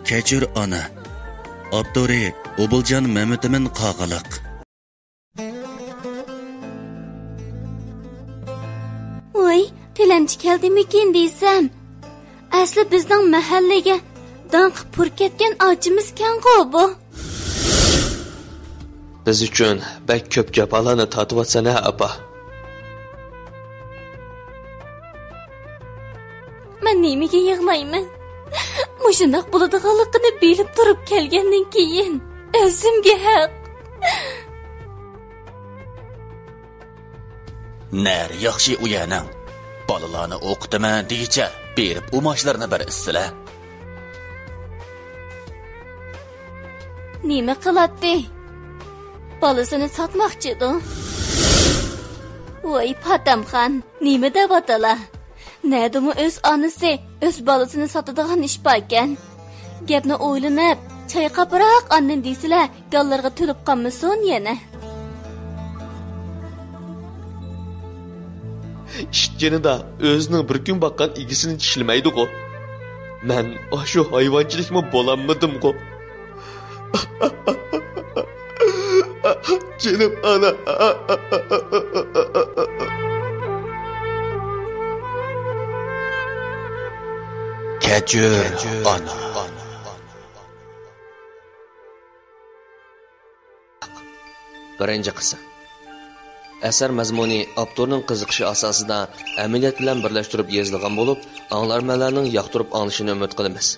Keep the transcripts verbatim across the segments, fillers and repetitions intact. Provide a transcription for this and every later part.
كەچۈر ئانا. ئاپتورى ئوبۇلجان مەمتىمىن قاغىلىق. ۋاي، تىلەمچى كەلدىمىكىن دېسەم. ئەسلى بىزنىڭ مەھەللىگە داڭقى پۇر كەتكەن ئاچىمىزكەنغۇ بۇ. بىز ئۈچۈن بەك كۆپ جاپالارنى تارتىۋاتىسەن ھە، ئاپا؟ مەن نېمىگە يىغلايمەن؟ مۇشۇنداق بولىدىغانلىقىنى بىلىپ تۇرۇپ كەلگەندىن كېيىن ئۆزۈمگە ھەق. نەرە ياخشى ئۇ يەرنىڭ. بالىلارنى ئوقۇتىمەن دېگۈچە بېرىپ ئۇماچلىرىنى بېرىسىلە. نېمە قىلاتتى؟ بالىسىنى ساتماقچىدۇ. ۋاي پاتەمخان، نېمە دەۋاتىلا؟ نەدىمۇ ئۆز ئانىسى ئۆز بالىسىنى ساتىدىغان ئىش باركەن؟ گەپنى ئويلىنىپ، چايقاپراق ئاندىن دېسىلە، گاللىرىغا تۆلۈپ قالمىسۇن يەنە. ئىتجېنىدا ئۆزىنىڭ بىر كۈن باققان ئىگىسىنى چىشلىمەيدىغۇ. مەن ئاشۇ ھايۋانچىلىكمۇ بولالمىدىمغۇ. جېنىم ئانا. كەچۈر، ئانا. بىرىنچى قىسىم. ئەسەر مەزمۇنى ئاپتورنىڭ قىزىقىشى ئاساسىدا ئەمەلىيەت بىلەن بىرلەشتۈرۈپ يېزىلغان بولۇپ، ئاڭلارمەنلەرنىڭ ياقتۇرۇپ ئاڭلىشىنى ئۈمىد قىلىمىز.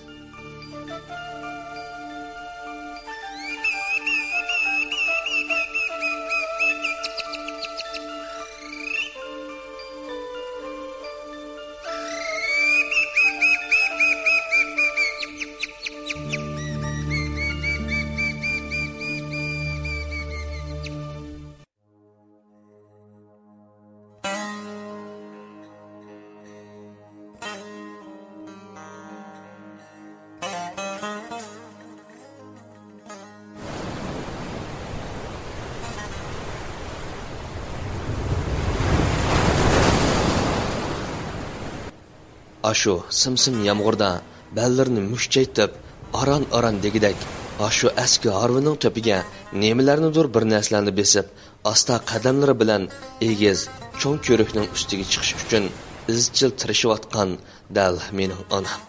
ئاشۇ سىم-سىم يامغۇردا بەللىرىنى مۈكچەيتىپ، ئاران-ئاران دېگۈدەك، ئاشۇ ئەسكى ھارۋىنىڭ تۆپىگە نېمىلەرنىدۇر بىر نەرسىلەرنى بېسىپ، ئاستا قەدەملىرى بىلەن ئېگىز، چوڭ كۆۋرۈكنىڭ ئۈستىگە چىقىش ئۈچۈن ئىزچىل تىرىشىۋاتقان دەل مېنىڭ ئانام.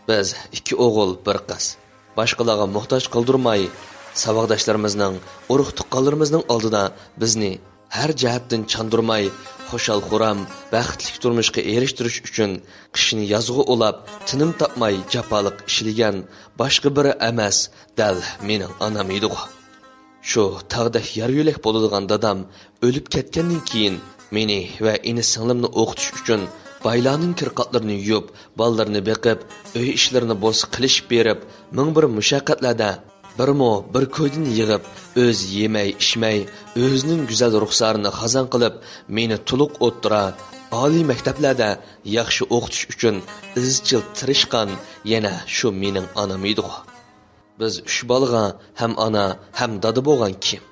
بىز ئىككى ئوغۇل، بىر قىز. باشقىلارغا موھتاج قىلدۇرماي، ساۋاقداشلىرىمىزنىڭ، ئۇرۇق-تۇغقانلىرىمىزنىڭ ئالدىدا بىزنى ھەر جەھەتتىن چاندۇرماي، خۇشال-خۇرام، بەختلىك تۇرمۇشقا ئېرىشتۈرۈش ئۈچۈن قىشنى يازغا ئۇلاپ، تىنىم تاپماي جاپالىق ئىشلىگەن باشقا بىرى ئەمەس، دەل مېنىڭ ئانام ئىدىغۇ. شۇ تاغدەك يار-يۆلەك بولىدىغان دادام ئۆلۈپ كەتكەندىن كېيىن، مېنى ۋە ئىنى-سىڭلىمنى ئوقۇتۇش ئۈچۈن بايلارنىڭ كىر-قاتلىرىنى يۇيۇپ، بالىلىرىنى بېقىپ، ئۆي ئىشلىرىنى بولسا قىلىشىپ بېرىپ، مىڭ بىر مۇشەققەتلەردە بىرمۇ بىر كويدىن يىغىپ، ئۆزى يېمەي-ئىچمەي، ئۆزىنىڭ گۈزەل رۇخسارىنى خازان قىلىپ، مېنى تولۇق ئوتتۇرا، ئالىي مەكتەپلەردە ياخشى ئوقۇتۇش ئۈچۈن ئىزچىل تىرىشقان يەنە شۇ مېنىڭ ئانام ئىدىغۇ. بىز ئۈچ بالىغا ھەم ئانا، ھەم دادا بولغان كىم؟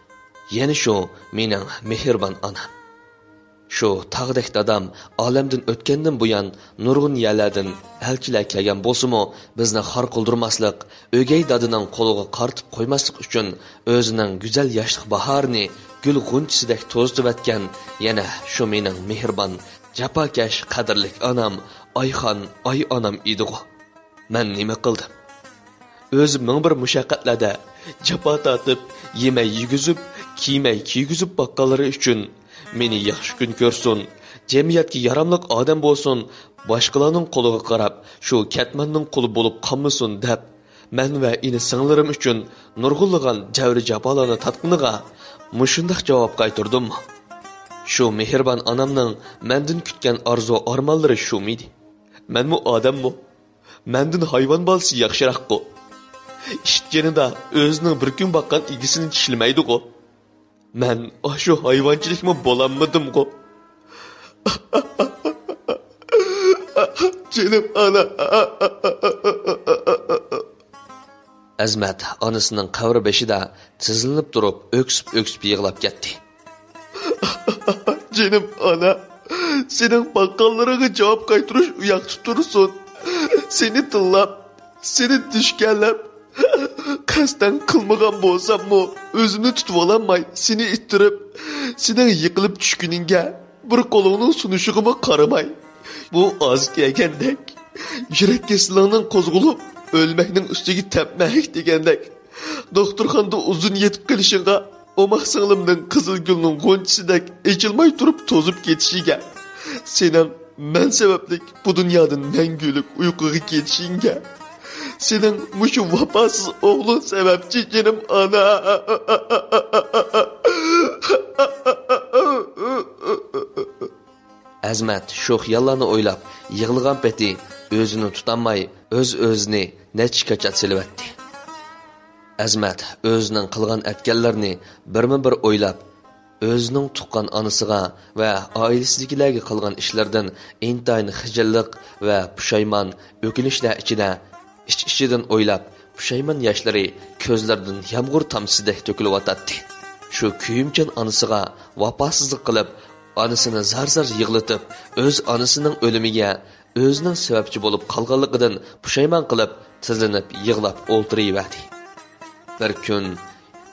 يەنە شۇ مېنىڭ مېھرىبان ئانام. شۇ تاغدەك دادام ئالەمدىن ئۆتكەندىن بۇيان، نۇرغۇن يەرلەردىن ئەلچىلەر كەلگەن بولسىمۇ، بىزنى خار قىلدۇرماسلىق، ئۆگەي دادىنىڭ قولىغا قارىتىپ قويماسلىق ئۈچۈن، ئۆزىنىڭ گۈزەل ياشلىق باھارىنى گۈل غۇنچىسىدەك توزۇتۇۋەتكەن يەنە شۇ مېنىڭ مېھرىبان، جاپاكەش، قەدىرلىك ئانام، ئايخان، ئاي ئانام ئىدىغۇ. مەن نېمە قىلدىم؟ ئۆزى مىڭ بىر مۇشەققەتلەردە جاپا تارتىپ، يېمەي يېگۈزۈپ، كىيمەي كىيگۈزۈپ باققانلىرى ئۈچۈن، مېنى ياخشى كۈن كۆرسۇن، جەمئىيەتكە ياراملىق ئادەم بولسۇن، باشقىلارنىڭ قولىغا قاراپ، شۇ كەتمەننىڭ قۇلى بولۇپ قالمىسۇن دەپ، مەن ۋە ئىنى-سىڭلىرىم ئۈچۈن نۇرغۇنلىغان جەۋرى-جاپالارنى تارتقىنىغا، مۇشۇنداق جاۋاب قايتۇردۇممۇ؟ شۇ مېھرىبان ئانامنىڭ مەندىن كۈتكەن ئارزۇ-ئارمانلىرى شۇمىدى؟ مەنمۇ ئادەممۇ؟ مەندىن ھايۋان بالىسى ياخشىراققۇ. ئىت جېنىدا ئۆزىنىڭ بىر كۈن باققان ئىگىسىنى چىشلىمەيدىغۇ. مەن ئاشۇ ھايۋانچىلىكمۇ بولالمىدىمغۇ. جېنىم ئانا. ئەزمەت ئانىسىنىڭ قەبرە بېشىدا تىزلىنىپ تۇرۇپ، ئۆكسۈپ-ئۆكسۈپ يىغلاپ كەتتى. جېنىم ئانا، سېنىڭ باققانلىرىڭغا جاۋاب قايتۇرۇش ئۇياقتا تۇرسۇن. سېنى تىللاپ، سېنى دۈشكەنلەپ، قەستەن قىلمىغان بولساممۇ، ئۆزۈمنى تۇتۇۋالالماي، سېنى ئىتتىرىپ، سېنىڭ يىقىلىپ چۈشكىنىڭگە، بىر قولۇڭنىڭ سۇنۇشىغىمۇ قارىماي، بۇ ئازىتى يېگەندەك، يۈرەك كېسىلىڭنىڭ قوزغىلىپ، ئۆلمەكنىڭ ئۈستىگە تەپمەك دېگەندەك، دوختۇرخانىدا ئۇزۇن يېتىپ قېلىشىڭغا، ئوماق سىڭلىمنىڭ قىزىل گۈلنىڭ غۇنچىسىدەك ئېچىلماي تۇرۇپ توزۇپ كېتىشىگە، سېنىڭ مەن سەۋەبلىك بۇ دۇنيادىن مەڭگۈلۈك ئۇيقۇغا كېتىشىڭگە، سېنىڭ مۇشۇ ۋاپاسىز ئوغلۇڭ سەۋەبچى، جېنىم ئانا. ئەزمەت شۇ خىياللارنى ئويلاپ يىغلىغان پېتى ئۆزىنى تۇتالماي، ئۆز-ئۆزىنى نەچچە كاچات سېلىۋەتتى. ئەزمەت ئۆزىنىڭ قىلغان ئەتكەنلىرىنى بىرمۇ بىر ئويلاپ، ئۆزىنىڭ تۇغقان ئانىسىغا ۋە ئائىلىسىدىكىلەرگە قىلغان ئىشلىرىدىن ئىنتايىن خىجىللىق ۋە پۇشايمان، ئۆكۈنۈشلەر ئىچىدە ئىچ-ئىچىدىن ئويلاپ، پۇشايمان ياشلىرى كۆزلىرىدىن يامغۇر تامچىسىدەك تۆكۈلۈۋاتاتتى. شۇ كۆيۈمچان ئانىسىغا ۋاپاسىزلىق قىلىپ، ئانىسىنى زار-زار يىغلىتىپ، ئۆز ئانىسىنىڭ ئۆلۈمىگە ئۆزىنىڭ سەۋەبچى بولۇپ قالغانلىقىدىن پۇشايمان قىلىپ، تىزلىنىپ يىغلاپ ئولتۇرۇۋەردى. بىر كۈن،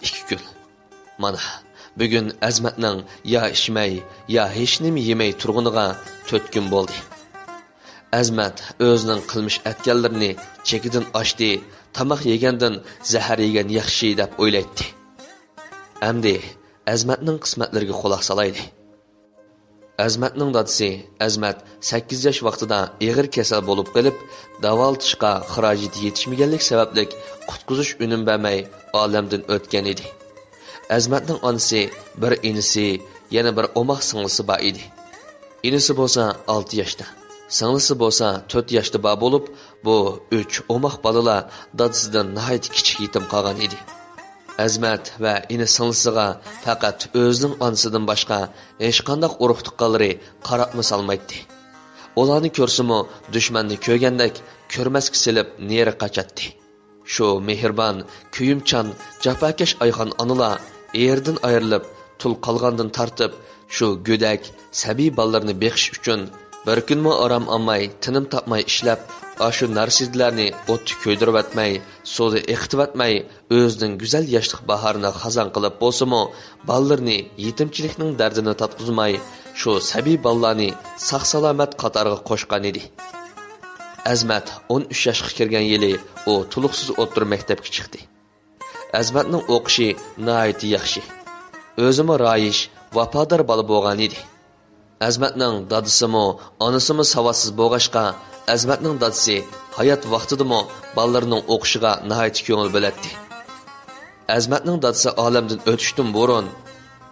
ئىككى كۈن. مانا، بۈگۈن ئەزمەتنىڭ يا ئىچمەي، يا ھېچنېمە يېمەي تۇرغىنىغا تۆت كۈن بولدى. ئەزمەت ئۆزىنىڭ قىلمىش ئەتكەنلىرىنى چېكىدىن ئاشتى، تاماق يېگەندىن زەھەر يېگەن ياخشى دەپ ئويلايتتى. ئەمدى ئەزمەتنىڭ قىسمەتلىرىگە قۇلاق سالايلى. ئەزمەتنىڭ دادىسى ئەزمەت سەككىز ياش ۋاقتىدا ئېغىر كېسەل بولۇپ قېلىپ، داۋالىتىشقا خىراجىتى يېتىشمىگەنلىك سەۋەبلىك قۇتقۇزۇش ئۈنۈم بەرمەي ئالەمدىن ئۆتكەن ئىدى. ئەزمەتنىڭ ئانىسى بىر ئىنىسى، يەنە بىر ئوماق سىڭلىسى بار ئىدى. ئىنىسى بولسا ئالتە ياشتا، سىڭلىسى بولسا تۆت ياشتا بار بولۇپ، بۇ ئۈچ ئوماق بالىلار دادىسىدىن ناھايىتى كىچىك يېتىم قالغان ئىدى. ئەزمەت ۋە ئىنى سىڭلىسىغا پەقەت ئۆزىنىڭ ئانىسىدىن باشقا ھېچقانداق ئۇرۇق-تۇغقانلىرى قاراپمۇ سالمايتتى. ئۇلارنى كۆرسىمۇ، دۈشمەننى كۆرگەندەك كۆرمەسكە سېلىپ نېرى قاچاتتى. شۇ مېھرىبان، كۆيۈمچان، جاپاكەش ئايخان ئانىلار ئېرىدىن ئايرىلىپ، تۇل قالغاندىن تارتىپ، شۇ گۆدەك، سەبىي بالىلىرىنى بېقىش ئۈچۈن بىر كۈنمۇ ئارام ئالماي، تىنىم تاپماي ئىشلەپ، ئاشۇ نارسىدىلەرنى ئوتتا كۆيدۈرۈۋەتمەي، سۇدا ئېقىتىۋەتمەي، ئۆزىنىڭ گۈزەل ياشلىق باھارىنى خازان قىلىپ بولسىمۇ، بالىلىرىنى يېتىمچىلىكنىڭ دەردىنى تاتقۇزماي، شۇ سەبىي بالىلارنى ساق-سالامەت قاتارغا قوشقانىدى. ئەزمەت ئون ئۈچ ياشقا كىرگەن يىلى ئۇ تولۇقسىز ئوتتۇرا مەكتەپكە چىقتى. ئەزمەتنىڭ ئوقۇشى ناھايىتى ياخشى. ئۆزىمۇ رايىش، ۋاپادار بالا بولغانىدى. ئەزمەتنىڭ دادىسىمۇ، ئانىسىمۇ ساۋاتسىز بولغاچقا، ئەزمەتنىڭ دادىسى ھايات ۋاقتىدىمۇ بالىلىرىنىڭ ئوقۇشىغا ناھايىتى كۆڭۈل بۆلەتتى. ئەزمەتنىڭ دادىسى ئالەمدىن ئۆتۈشتىن بۇرۇن،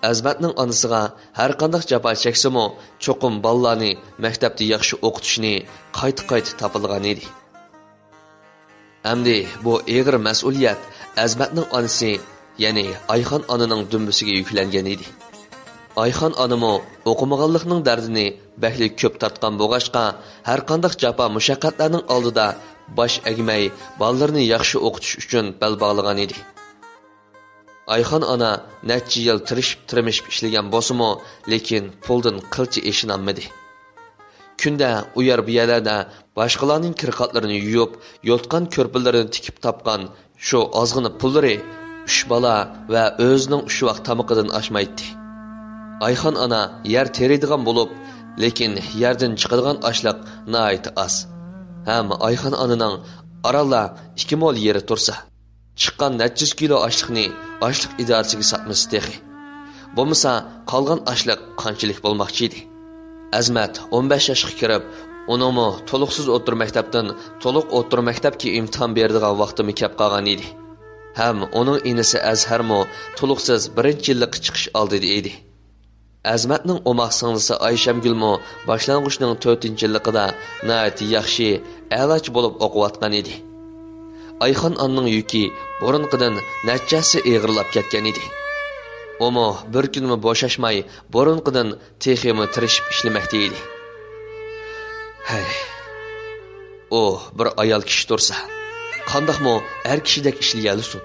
ئەزمەتنىڭ ئانىسىغا ھەرقانداق جاپا چەكسىمۇ، چوقۇم بالىلارنى مەكتەپتە ياخشى ئوقۇتۇشنى قايتا-قايتا تاپىلىغانىدى. ئەمدى بۇ ئېغىر مەسئۇلىيەت ئەزمەتنىڭ ئانىسى، يەنى ئايخان ئانىنىڭ دۈمبىسىگە يۈكلەنگەن ئىدى. ئايخان ئانىمۇ ئوقۇمىغانلىقنىڭ دەردىنى بەكلا كۆپ تارتقان بولغاچقا، ھەرقانداق جاپا-مۇشەققەتلەرنىڭ ئالدىدا باش ئەگمەي، بالىلىرىنى ياخشى ئوقۇتۇش ئۈچۈن بەل باغلىغان ئىدى. ئايخان ئانا نەچچە يىل تىرىشىپ-تىرمىشىپ ئىشلىگەن بولسىمۇ، لېكىن پۇلدىن قىلچە ئېشىنالمىدى. كۈندە ئۇ يەر-بۇ يەرلەردە باشقىلارنىڭ كىرقاتلىرىنى يۇيۇپ، يوتقان-كۆرپىلىرىنى تىكىپ تاپقان شۇ ئازغىنا پۇللىرى ئۈچ بالا ۋە ئۆزىنىڭ ئۈچ ۋاق تامىقىدىن ئاشمايتتى. ئايخان ئانا يەر تېرىيدىغان بولۇپ، لېكىن يەردىن چىقىدىغان ئاشلىق ناھايىتى ئاز. ھەم ئايخان ئانىنىڭ ئارانلا ئىككى مول يېرى تۇرسا، چىققان نەچچە يۈز كىلو ئاشلىقنى ئاشلىق ئىدارىسىگە ساتمىسا تېخى. بولمىسا، قالغان ئاشلىق قانچىلىك بولماقچى ئىدى؟ ئەزمەت ئون بەش ياشقا كىرىپ، ئۇنىڭمۇ تولۇقسىز ئوتتۇرا مەكتەپتىن تولۇق ئوتتۇرا مەكتەپكە ئىمتىھان بېرىدىغان ۋاقتىمۇ كەپ قالغان ئىدى. ھەم ئۇنىڭ ئىنىسى ئەزھەرمۇ تولۇقسىز بىرىنچى يىللىققا چىقىش ئالدىدا ئىدى. ئەزمەتنىڭ ئوماق سىڭلىسى ئايشەمگۈلمۇ باشلانغۇچنىڭ تۆتىنچى يىللىقىدا ناھايىتى ياخشى، ئەلاچى بولۇپ ئوقۇۋاتقان ئىدى. ئايخان ئانىنىڭ يۈكى بۇرۇنقىدىن نەچچە ھەسسە ئېغىرلاپ كەتكەن ئىدى. ئۇمۇ بىر كۈنمۇ بوشاشماي، بۇرۇنقىدىن تېخىمۇ تىرىشىپ ئىشلىمەكتە ئىدى. ھەي، ئۇ بىر ئايال كىشى تۇرسا، قانداقمۇ ئەر كىشىدەك ئىشلىيەلىسۇن؟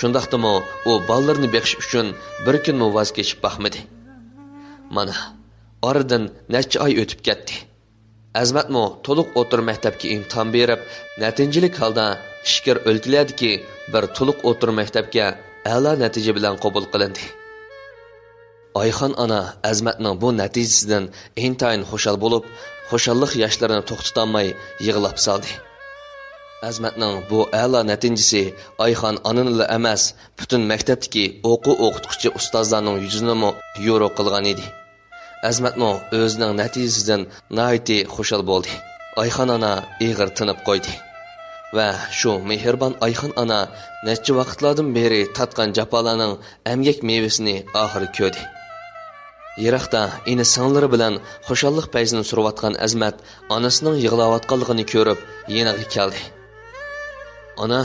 شۇنداقتىمۇ ئۇ بالىلىرىنى بېقىش ئۈچۈن بىر كۈنمۇ ۋاز كېچىپ باقمىدى. مانا، ئارىدىن نەچچە ئاي ئۆتۈپ كەتتى. ئەزمەتمۇ تولۇق ئوتتۇرا مەكتەپكە ئىمتىھان بېرىپ، نەتىجىلىك ھالدا ئىچكىرى ئۆلكىلەردىكى بىر تولۇق ئوتتۇرا مەكتەپكە ئەلا نەتىجە بىلەن قوبۇل قىلىندى. ئايخان ئانا ئەزمەتنىڭ بۇ نەتىجىسىدىن ئىنتايىن خۇشال بولۇپ، خۇشاللىق ياشلىرىنى توختىتالماي يىغلاپ سالدى. ئەزمەتنىڭ بۇ ئەلا نەتىجىسى ئايخان ئانىنىلا ئەمەس، پۈتۈن مەكتەپتىكى ئوقۇ-ئوقۇتقۇچى ئۇستازلارنىڭ يۈزىنىمۇ يورۇق قىلغان ئىدى. ئەزمەتمۇ ئۆزىنىڭ نەتىجىسىدىن ناھايىتى خۇشال بولدى. ئايخان ئانا ئېغىر تىنىپ قويدى. ۋە شۇ مېھرىبان ئايخان ئانا نەچچە ۋاقىتلاردىن بېرى تارتقان جاپالارنىڭ ئەمگەك مېۋىسىنى ئاخىرى كۆردى. يىراقتا ئىنى-سىڭىللىرى بىلەن خۇشاللىق پەيزىنى سۈرۈۋاتقان ئەزمەت ئانىسىنىڭ يىغلاۋاتقانلىقىنى كۆرۈپ يېنىغا كەلدى. «ئانا،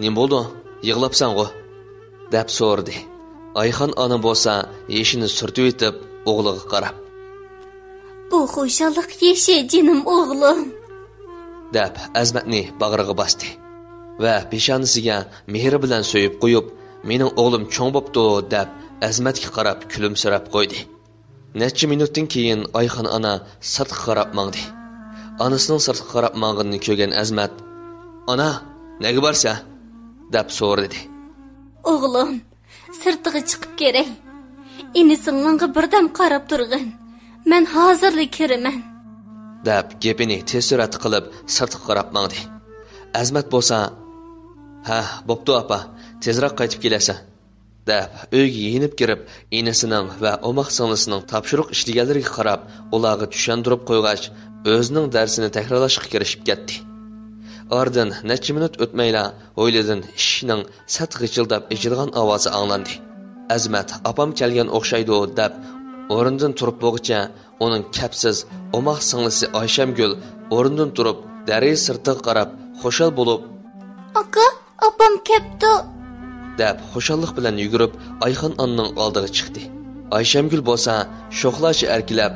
نېمە بولدۇ؟ يىغلاپسەنغۇ؟» دەپ سورىدى. ئايخان ئانا بولسا يېشىنى سۈرتۈۋېتىپ ئوغلىغا قاراپ، «بۇ خۇشاللىق يېشى، جېنىم ئوغلۇم!» دەپ ئەزمەتنى باغرىغا باستى ۋە پېشانىسىگە مېھرى بىلەن سۆيۈپ قويۇپ، «مېنىڭ ئوغلۇم چوڭ بوپتۇ» دەپ ئەزمەتكە قاراپ كۈلۈمسىرەپ قويدى. نەچچە مىنۇتتىن كېيىن ئايخان ئانا سىرتقا قاراپ ماڭدى. ئانىسىنىڭ سىرتقا قاراپ ماڭغىنىنى كۆرگەن ئەزمەت، «ئانا، نەگە بارسەن؟» دەپ سورىدى. «ئوغلۇم، سىرتىغا چىقىپ كىرەي. ئىنى-سىڭلىڭغا بىردەم قاراپ تۇرغىن. مەن ھازىرلا كىرىمەن.» دەپ گېپىنى تېز سۈرئەتتە قىلىپ سىرتقا قاراپ ماڭدى. ئەزمەت بولسا، «ھە، بوپتۇ ئاپا، تېزراق قايتىپ كېلەرسەن.» دەپ ئۆيگە يېنىپ كىرىپ، ئىنىسىنىڭ ۋە ئوماق سىڭلىسىنىڭ تاپشۇرۇق ئىشلىگەنلىرىگە قاراپ، ئۇلارغا چۈشەندۈرۈپ قويغاچ، ئۆزىنىڭ دەرسىنى تەكرارلاشقا كىرىشىپ كەتتى. ئارىدىن نەچچە مىنۇت ئۆتمەيلا ھويلىدىن ئىشىكنىڭ سەت غىچىلداپ ئېچىلغان ئاۋازى ئاڭلاندى. ئەزمەت «ئاپام كەلگەن ئوخشايدۇ» دەپ ئورنىدىن تۇرۇپ بولغۇچە، ئۇنىڭ كەپسىز ئوماق سىڭلىسى ئايشەمگۈل ئورنىدىن تۇرۇپ، دەرىزە سىرتىغا قاراپ خۇشال بولۇپ، «ئاكا، ئاپام كەپتۇ!» دەپ خۇشاللىق بىلەن يۈگۈرۈپ ئايخان ئانىنىڭ ئالدىغا چىقتى. ئايشەمگۈل بولسا شوخلارچە ئەركىلەپ،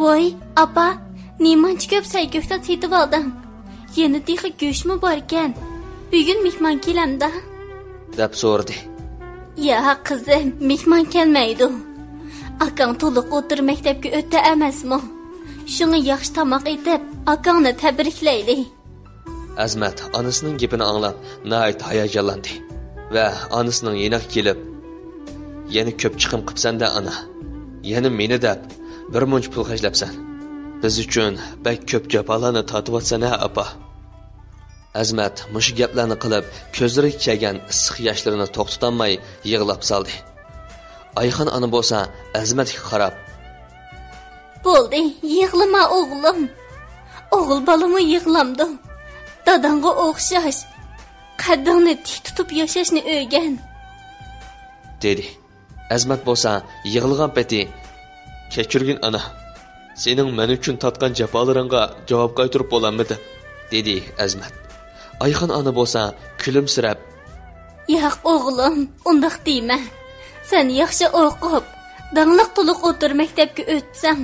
«ۋاي، ئاپا، نېمانچە كۆپ سەي-كۆكتات سېتىۋالدىڭ؟ يەنە تېخى گۆشمۇ باركەن. بۈگۈن مېھمان كېلەمدا؟» دەپ سورىدى. «ياق، قىزىم، مېھمان كەلمەيدۇ. ئاكاڭ تولۇق ئوتتۇرا مەكتەپكە ئۆتتى ئەمەسمۇ؟ شۇڭا ياخشى تاماق ئېتىپ، ئاكاڭنى تەبرىكلەيلى.» ئەزمەت ئانىسىنىڭ گېپىنى ئاڭلاپ، ناھايىتى ھاياجانلاندى ۋە ئانىسىنىڭ يېنىغا كېلىپ، «يەنە كۆپ چىقىم قىپسەن-دە، ئانا. يەنە مېنى دەپ، بىر مۇنچە پۇل خەجلەپسەن. بىز ئۈچۈن بەك كۆپ جاپالارنى تارتىۋاتىسەن-ھە، ئاپا.» ئەزمەت مۇشۇ گەپلەرنى قىلىپ، كۆزلىرىگە كەلگەن ئىسسىق ياشلىرىنى توختىتالماي يىغلاپ سالدى. ئايخان ئانا بولسا ئەزمەتكە قاراپ، «بولدى، يىغلىما، ئوغلۇم. ئوغۇل بالىمۇ يىغلامدۇ؟ داداڭغا ئوخشاش، قەددىڭنى تىك تۇتۇپ ياشاشنى ئۆگەن.» دېدى. ئەزمەت بولسا يىغلىغان پېتى، «كەچۈرگىن، ئانا. سېنىڭ مەن ئۈچۈن تارتقان جاپالىرىڭغا جاۋاب قايتۇرۇپ بولالمىدىم.» دېدى ئەزمەت. ئايخان ئانا بولسا كۈلۈمسىرەپ، «ياق، ئوغلۇم، ئۇنداق دېمە. سەن ياخشى ئوقۇپ، داڭلىق تولۇق ئوتتۇرا مەكتەپكە ئۆتسەڭ،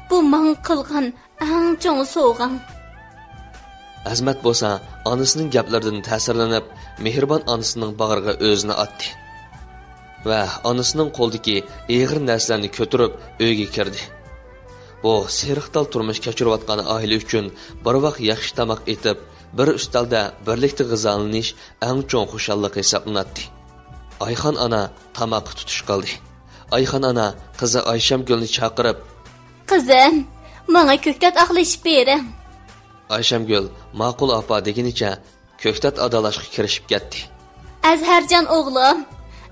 بۇ ماڭا قىلغان ئەڭ چوڭ سوۋغاڭ.» ئەزمەت بولسا ئانىسىنىڭ گەپلىرىدىن تەسىرلىنىپ، مېھرىبان ئانىسىنىڭ باغرىغا ئۆزىنى ئاتتى ۋە ئانىسىنىڭ قولىدىكى ئېغىر نەرسىلەرنى كۆتۈرۈپ ئۆيگە كىردى. بۇ سېرىقتال تۇرمۇش كەچۈرۈۋاتقان ئائىلە ئۈچۈن بىر ۋاق ياخشى تاماق ئېتىپ، بىر ئۈستەلدە بىرلىكتە غىزالىنىش ئەڭ چوڭ خۇشاللىق ھېسابلىناتتى. ئايخان ئانا تاماققا تۇتۇش قىلدى. ئايخان ئانا قىزى ئايشەمگۈلنى چاقىرىپ، «قىزىم، ماڭا كۆكتات ئاغلىشىپ بېرىڭ.» ئايشەمگۈل «ماقۇل، ئاپا» دېگىنىچە كۆكتات ئادالاشقا كىرىشىپ كەتتى. «ئەزھەرجان ئوغلۇم،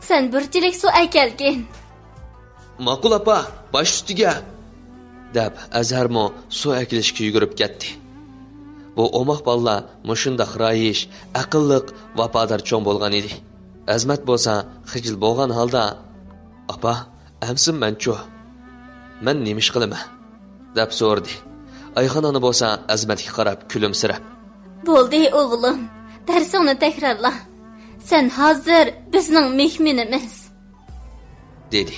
سەن بىر چېلەك سۇ ئەكەلگىن.» «ماقۇل، ئاپا، باش ئۈستىگە!» دەپ، ئەزھەرمۇ سۇ ئەكېلىشكە يۈگۈرۈپ كەتتى. بۇ ئوماق بالىلار مۇشۇنداق رايىش، ئەقىللىق، ۋاپادار چوڭ بولغان ئىدى. ئەزمەت بولسا خىجىل بولغان ھالدا، «ئاپا، ئەمسە مەنچۇ؟ مەن نېمە ئىش قىلىمەن؟» دەپ سورىدى. ئايخان ئانا بولسا ئەزمەتكە قاراپ كۈلۈمسىرەپ، «بولدى، ئوغلۇم، دەرسىڭنى تەكرارلا. سەن ھازىر بىزنىڭ مېھمىنىمىز.» دېدى.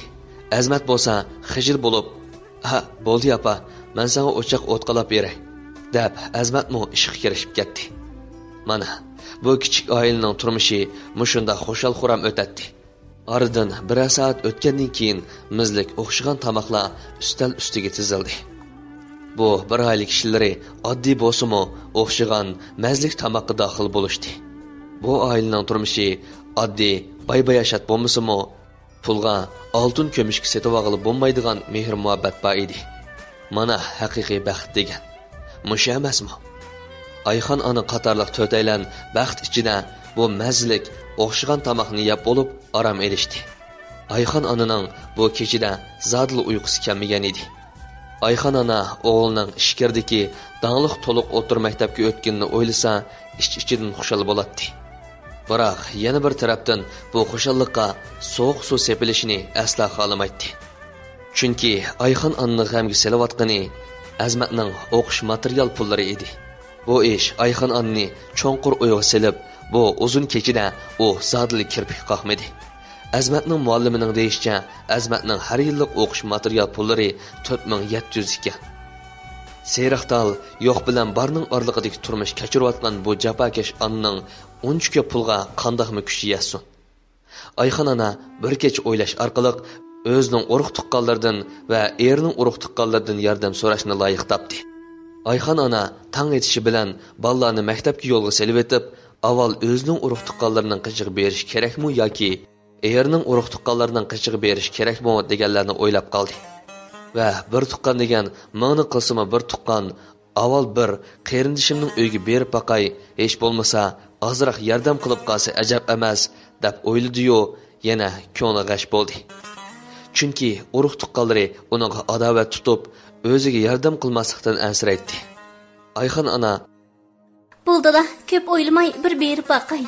ئەزمەت بولسا خىجىل بولۇپ، «ھە، بولدى ئاپا، مەن ساڭا ئوچاق ئوت قالاپ بېرەي» دەپ، ئەزمەتمۇ ئىشقا كىرىشىپ كەتتى. مانا، بۇ كىچىك ئائىلىنىڭ تۇرمۇشى مۇشۇنداق خۇشال-خۇرام ئۆتەتتى. ئارىدىن بىرەر سائەت ئۆتكەندىن كېيىن، مىزلىك ئوخشىغان تاماقلار ئۈستەل ئۈستىگە تىزىلدى. بۇ بىر ئائىلە كىشىلىرى ئاددىي بولسىمۇ، ئوخشىغان مەززىلىك تاماققا داخىل بولۇشتى. بۇ ئائىلىنىڭ تۇرمۇشى ئاددىي، باي-باياشات بولمىسىمۇ، پۇلغا، ئالتۇن-كۈمۈشكە سېتىۋالغىلى بولمايدىغان مېھىر-مۇھەببەت بار ئىدى. مانا ھەقىقىي بەخت دېگەن مۇشۇ ئەمەسمۇ؟ ئايخان ئانا قاتارلىق تۆتەيلەن بەخت ئىچىدە بۇ مەززىلىك، ئوخشىغان تاماقنى يەپ بولۇپ، ئارام ئېلىشتى. ئايخان ئانىنىڭ بۇ كېچىدە زادىلا ئۇيقۇسى كەلمىگەن ئىدى. ئايخان ئانا ئوغلىنىڭ ئىچكىرىدىكى داڭلىق تولۇق ئوتتۇرا مەكتەپكە ئۆتكىنىنى ئويلىسا، ئىچ-ئىچىدىن خۇشال بولاتتى. بىراق، يەنە بىر تەرەپتىن بۇ خۇشاللىققا سوغۇق سۇ سېپىلىشىنى ئەسلا خالىمايتتى. چۈنكى ئايخان ئانىنى غەمگە سېلىۋاتقىنى ئەزمەتنىڭ ئوقۇش ماتېرىيال پۇللىرى ئىدى. بۇ ئىش ئايخان ئانىنى چوڭقۇر ئويغا سېلىپ، بۇ ئۇزۇن كېچىدە ئۇ زادىلا كىرپىك قاقمىدى. ئەزمەتنىڭ مۇئەللىمىنىڭ دېيىشىچە، ئەزمەتنىڭ ھەر يىللىق ئوقۇش ماتېرىيال پۇللىرى تۆت مىڭ يەتتە يۈز ئىكەن. سېرىق تال، يوق بىلەن بارنىڭ ئارىلىقىدىكى تۇرمۇش كەچۈرۈۋاتقان بۇ جاپاكەش ئانىنىڭ ئۇنچە كۆپ پۇلغا قانداقمۇ كۈچى يەتسۇن؟ ئايخان ئانا بىر كېچە ئويلاش ئارقىلىق ئۆزىنىڭ ئۇرۇق-تۇغقانلىرىدىن ۋە ئېرىنىڭ ئۇرۇق-تۇغقانلىرىدىن ياردەم سوراشنى لايىق تاپتى. ئايخان ئانا تاڭ ئېتىشى بىلەن بالىلارنى مەكتەپكە يولغا سېلىۋېتىپ، ئاۋۋال ئۆزىنىڭ ئۇرۇق-تۇغقانلىرىنىڭ قېشىغا بېرىش كېرەكمۇ ياكى ئېرىنىڭ ئۇرۇق-تۇغقانلىرىنىڭ قېشىغا بېرىش كېرەكمۇ دېگەنلەرنى ئويلاپ قالدى. ۋە بىر تۇغقان دېگەن مىڭنى قىلسىمۇ بىر تۇغقان، ئاۋۋال بىر قېرىندىشىمنىڭ ئۆيىگە بېرىپ باقاي، ھېچ بولمىسا ئازراق ياردەم قىلىپ قالسا ئەجەب ئەمەس، دەپ ئويلىدىيۇ، يەنە كۆڭلى غەش بولدى. چۈنكى ئۇرۇق-تۇغقانلىرى ئۇنىڭغا ئاداۋەت تۇتۇپ، ئۆزىگە ياردەم قىلماسلىقتىن ئەنسىرەيتتى. ئايخان ئانا، بولدىلا، كۆپ ئويلىماي بىر بېرىپ باقاي،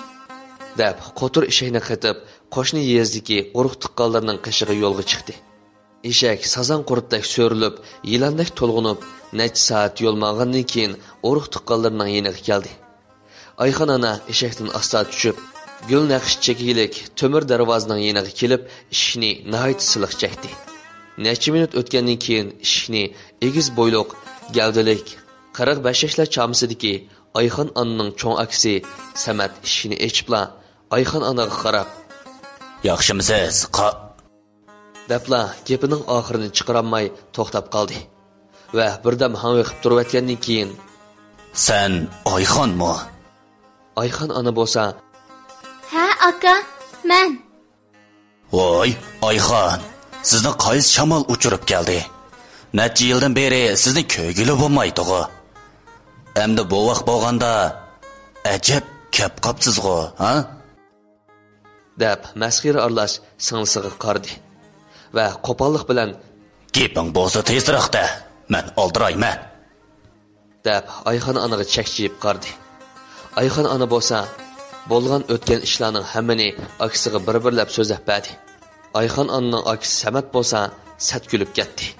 دەپ قوتۇر ئېشەكنى قېتىپ، قوشنا يېزىدىكى ئۇرۇق-تۇغقانلىرىنىڭ قېشىغا يولغا چىقتى. ئېشەك سازاڭ قۇرتتەك سۆرۈلۈپ، يىلاندەك تولغىنىپ، نەچچە سائەت يول ماڭغاندىن كېيىن ئۇرۇق-تۇغقانلىرىنىڭ يېنىغا كەلدى. ئايخان ئانا ئېشەكتىن ئاستا چۈشۈپ، گۈل نەقىش چېكىلىك تۆمۈر دەرۋازىنىڭ يېنىغا كېلىپ، ئىشىكنى ناھايىتى سىلىق چەكتى. نەچچە مىنۇت ئۆتكەندىن كېيىن ئىشىكنى ئېگىز بويلۇق، گەۋدىلىك، قىرىق بەش ياشلار چامىسىدىكى ئايخان ئانىنىڭ چوڭ ئاكىسى سەمەت ئىشىكنى ئېچىپلا، ئايخان ئانىغا قاراپ، ياخشىمسىز، قا- دەپلا گېپىنىڭ ئاخىرىنى چىقىرالماي توختاپ قالدى ۋە بىردەم ھاڭۋېقىپ تۇرۇۋەتكەندىن كېيىن، سەن ئايخانمۇ؟ ئايخان ئانا بولسا، ھە، ئاكا، مەن. ۋاي، ئايخان، سىزنى قايسى شامال ئۇچۇرۇپ كەلدى؟ نەچچە يىلدىن بېرى سىزنى كۆرگىلى بولمايتتىغۇ. ئەمدى بوۋاق بولغاندا، ئەجەب كەپ قاپسىزغۇ، ھە؟ دەپ مەسخىرە ئارىلاش سىڭلىسىغا قارىدى ۋە قوپاللىق بىلەن، گېپىڭ بولسا تېزراق دە، مەن ئالدىرايمەن، دەپ ئايخان ئانىغا چەكچىيىپ قارىدى. ئايخان ئانا بولسا بولغان ئۆتكەن ئىشلارنىڭ ھەممىنى ئاكىسىغا بىر-بىرلەپ سۆزلەپ بەردى. ئايخان ئانىنىڭ ئاكىسى سەمەت بولسا سەت كۈلۈپ كەتتى.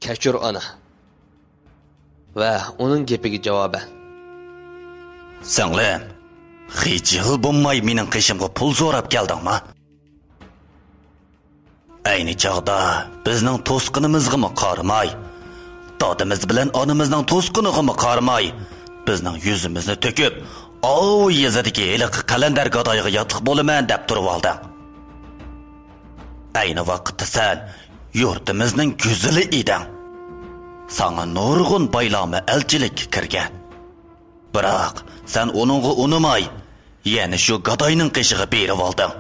كەچۈر، ئانا. ۋە ئۇنىڭ گېپىگە جاۋابەن، سىڭلىم، خېجىل بولماي مېنىڭ قېشىمغا پۇل سوراپ كەلدىڭما؟ ئەينى چاغدا بىزنىڭ توسقىنىمىزغىمۇ قارىماي، دادىمىز بىلەن ئانىمىزنىڭ توسقىنىغىمۇ قارىماي، بىزنىڭ يۈزىمىزنى تۆكۈپ، ئاۋۇ يېزىدىكى ھېلىقى قەلەندەر گادايغا ياتلىق بولىمەن دەپ تۇرۇۋالدىڭ. ئەينى ۋاقىتتا سەن يۇرتىمىزنىڭ گۈزىلى ئىدىڭ. ساڭا نۇرغۇن بايلارمۇ ئەلچىلىككە كىرگەن. بىراق، سەن ئۇنىڭغا ئۇنىماي، يەنە شۇ گاداينىڭ قېشىغا بېرىۋالدىڭ.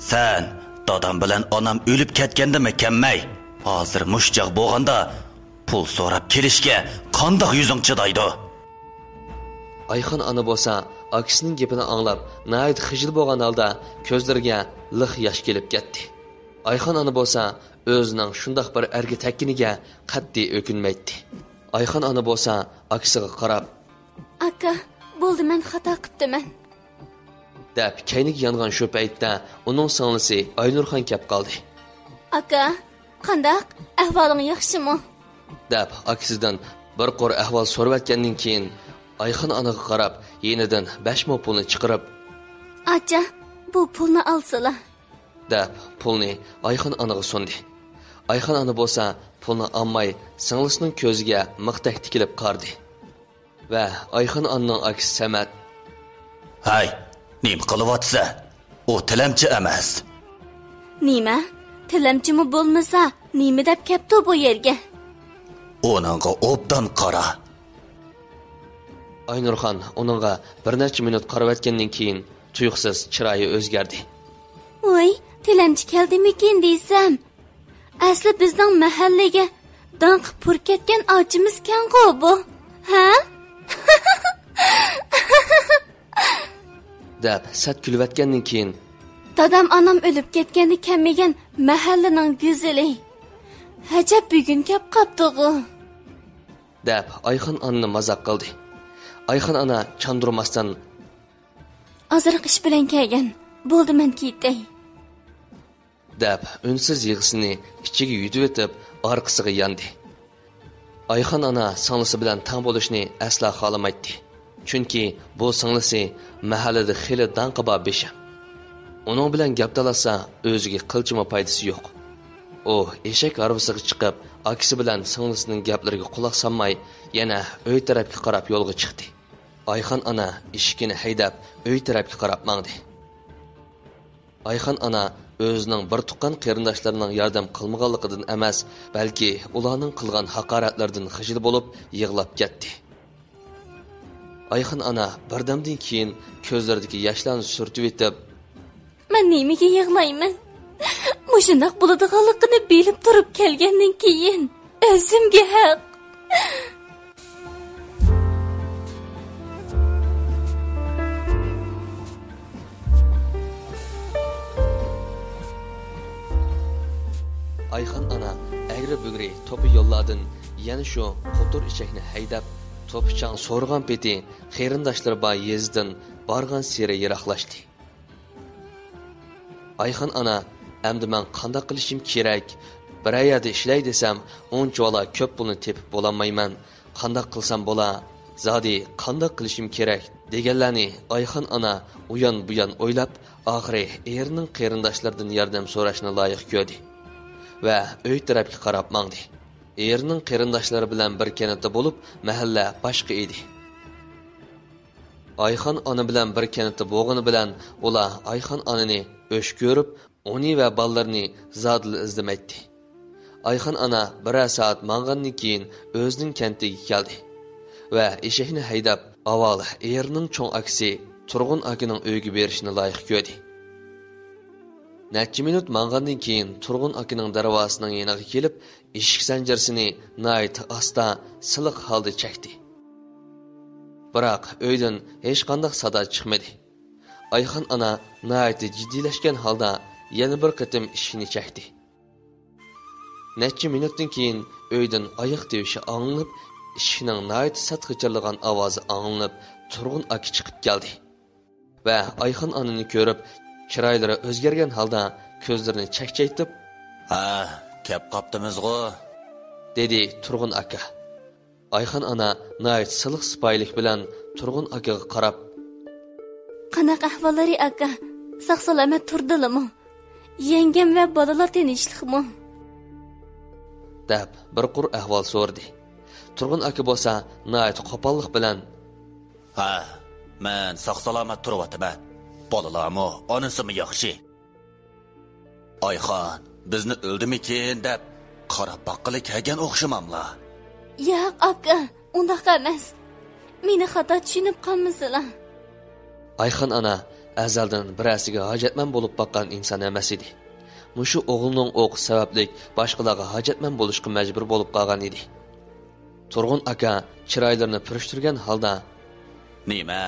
سەن دادام بىلەن ئانام ئۆلۈپ كەتكەندىمۇ كەممەي، ھازىر مۇشۇ چاغ بولغاندا پۇل سوراپ كېلىشكە قانداق يۈزۈڭ چىدايدۇ؟ ئايخان ئانا بولسا ئاكىسىنىڭ گېپىنى ئاڭلاپ، ناھايىتى خىجىل بولغان ھالدا كۆزلىرىگە لىق ياش كېلىپ كەتتى. ئايخان ئانا بولسا ئۆزىنىڭ شۇنداق بىر ئەرگە تەگكىنىگە قەتئىي ئۆكۈنمەيتتى. ئايخان ئانا بولسا ئاكىسىغا قاراپ، ئاكا، بولدى، مەن خاتا قىپتىمەن. دەپ كەينىگە يانغان شۇ پەيتتە ئۇنىڭ سىڭلىسى ئاينۇرخان كەپ قالدى. ئاكا، قانداق؟ ئەھۋالىڭ ياخشىمۇ؟ دەپ ئاكىسىدىن بىر قۇر ئەھۋال سورىۋەتكەندىن كېيىن، ئايخان ئانىغا قاراپ يېنىدىن بەش مو پۇلنى چىقىرىپ، ئاچا، بۇ پۇلنى ئالسىلا. دەپ پۇلنى ئايخان ئانىغا سۇندى. ئايخان ئانا بولسا پۇلنى ئالماي سىڭلىسىنىڭ كۆزىگە مىختەك تىكىلىپ قارىدى. ۋە ئايخان ئانىنىڭ ئاكىسى سەمەت. ھەي، نېمە قىلىۋاتىسەن؟ ئۇ تىلەمچى ئەمەس. نېمە؟ تىلەمچىمۇ بولمىسا، نېمە دەپ كەپتۇ بۇ يەرگە؟ ئۇنىڭغا ئوبدان قارا. ئاينۇرخان ئۇنىڭغا بىر نەچچە مىنۇت قارىۋەتكەندىن كېيىن، تۇيۇقسىز چىرايى ئۆزگەردى. ۋاي، تىلەمچى كەلدىمىكىن دېسەم. ئەسلى بىزنىڭ مەھەللىگە داڭقى پۇر كەتكەن ئاچىمىزكەنغۇ بۇ، ھە؟ دەپ سەت كۈلۈۋەتكەندىن كېيىن، دادام ئانام ئۆلۈپ كەتكەندە كەلمىگەن مەھەللىنىڭ گۈزىلى. ئەجەب بۈگۈن كەپ قاپتىغۇ. دەپ ئايخان ئانىنى مازاق قىلدى. ئايخان ئانا چاندۇرماستىن، ئازراق ئىش بىلەن كەلگەن. بولدى، مەن كېتەي. دەپ ئۈنسىز يىغىسىنى ئىچىگە يۇتۇۋېتىپ ئارقىسىغا ياندى. ئايخان ئانا سىڭلىسى بىلەن تەڭ بولۇشنى ئەسلا خالىمايتتى. چۈنكى بۇ سىڭلىسى مەھەللىدە خېلى داڭقى بار بېشى. ئۇنىڭ بىلەن گەپ تالاشسا ئۆزىگە قىلچىمۇ پايدىسى يوق. ئۇ ئېشەك ھارۋىسىغا چىقىپ ئاكىسى بىلەن سىڭلىسىنىڭ گەپلىرىگە قۇلاق سالماي يەنە ئۆي تەرەپكە قاراپ يولغا چىقتى. ئايخان ئانا ئېشىكىنى ھەيدەپ ئۆي تەرەپكە قاراپ ماڭدى. ئايخان ئانا ئۆزىنىڭ بىر تۇغقان قېرىنداشلىرىنىڭ ياردەم قىلمىغانلىقىدىن ئەمەس، بەلكى ئۇلارنىڭ قىلغان ھاقارەتلىرىدىن خىجىل بولۇپ يىغلاپ كەتتى. ئايخان ئانا بىردەمدىن كېيىن كۆزلىرىدىكى ياشلارنى سۈرتۈۋېتىپ، مەن نېمىگە يىغلايمەن؟ مۇشۇنداق بولىدىغانلىقىنى بىلىپ تۇرۇپ كەلگەندىن كېيىن ئۆزۈمگە ھەق. ئايخان ئانا ئەگرى-بۈگرى توپا يوللاردىن يەنە شۇ قوتۇر ئېشەكنى ھەيدەپ، توپا چاڭ سورىغان پېتى قېرىنداشلىرى بار يېزىدىن بارغانسېرى يىراقلاشتى. ئايخان ئانا، ئەمدى مەن قانداق قىلىشىم كېرەك؟ بىرەر يەردە ئىشلەي دېسەم، ئۇنچىۋالا كۆپ پۇلنى تېپىپ بولالمايمەن. قانداق قىلسام بولا؟ زادى قانداق قىلىشىم كېرەك؟ دېگەنلەرنى ئايخان ئانا ئۇيان-بۇيان ئويلاپ، ئاخىرى ئېرىنىڭ قېرىنداشلىرىدىن ياردەم سوراشنى لايىق كۆردى ۋە ئۆي تەرەپكە قاراپ ماڭدى. ئېرىنىڭ قېرىنداشلىرى بىلەن بىر كەنتتە بولۇپ، مەھەللە باشقا ئىدى. ئايخان ئانا بىلەن بىر كەنتتە بولغىنى بىلەن، ئۇلار ئايخان ئانىنى ئۆچ كۆرۈپ، ئۇنى ۋە بالىلىرىنى زادىلا ئىزدىمەيتتى. ئايخان ئانا بىرەر سائەت ماڭغاندىن كېيىن ئۆزىنىڭ كەنتىگە كەلدى ۋە ئېشەكنى ھەيدەپ، ئاۋۋال ئېرىنىڭ چوڭ ئاكىسى تۇرغۇن ئاكىنىڭ ئۆيىگە بېرىشنى لايىق كۆردى. نەچچە مىنۇت ماڭغاندىن كېيىن تۇرغۇن ئاكىنىڭ دەرۋازىسىنىڭ يېنىغا كېلىپ، ئىشىك زەنجىرىسىنى ناھايىتى ئاستا، سىلىق ھالدا چەكتى. بىراق ئۆيدىن ھېچقانداق سادا چىقمىدى. ئايخان ئانا ناھايىتى جىددىيلەشكەن ھالدا يەنە بىر قېتىم ئىشىكنى چەكتى. نەچچە مىنۇتتىن كېيىن ئۆيدىن ئاياق تىۋىشى ئاڭلىنىپ، ئىشىكنىڭ ناھايىتى سەت غىچىرلىغان ئاۋازى ئاڭلىنىپ، تۇرغۇن ئاكا چىقىپ كەلدى ۋە ئايخان ئانىنى كۆرۈپ، چىرايلىرى ئۆزگەرگەن ھالدا كۆزلىرىنى چەكچەيتىپ، ھە، كەپ قاپتىمىزغۇ، دېدى تۇرغۇن ئاكا. ئايخان ئانا ناھايىتى سىلىق سىپايىلىك بىلەن تۇرغۇن ئاكىغا قاراپ، قانداق ئەھۋاللىرى ئاكا؟ ساق سالامەت تۇردىلىمۇ؟ يەڭگەم ۋە بالىلار تىنچلىقمۇ؟ دەپ بىر قۇر ئەھۋال سورىدى. تۇرغۇن ئاكا بولسا ناھايىتى قوپاللىق بىلەن، ھە، مەن ساق سالامەت تۇرۇۋاتىمەن. بالىلارمۇ، ئانىسىمۇ ياخشى. ئايخان بىزنى ئۆلدىمىكىن دەپ قاراپ باققىلى كەلگەن ئوخشىماملا؟ ياق، ئاكا، ئۇنداق ئەمەس. مېنى خاتا چۈشىنىپ قالمىسىلا. ئايخان ئانا ئەزەلدىن بىرەرسىگە ھاجەتمەن بولۇپ باققان ئىنسان ئەمەس ئىدى. مۇشۇ ئوغلىنىڭ ئوقۇشى سەۋەبلىك باشقىلارغا ھاجەتمەن بولۇشقا مەجبۇر بولۇپ قالغان ئىدى. تۇرغۇن ئاكا چىرايلىرىنى پۈرۈشتۈرگەن ھالدا، نېمە؟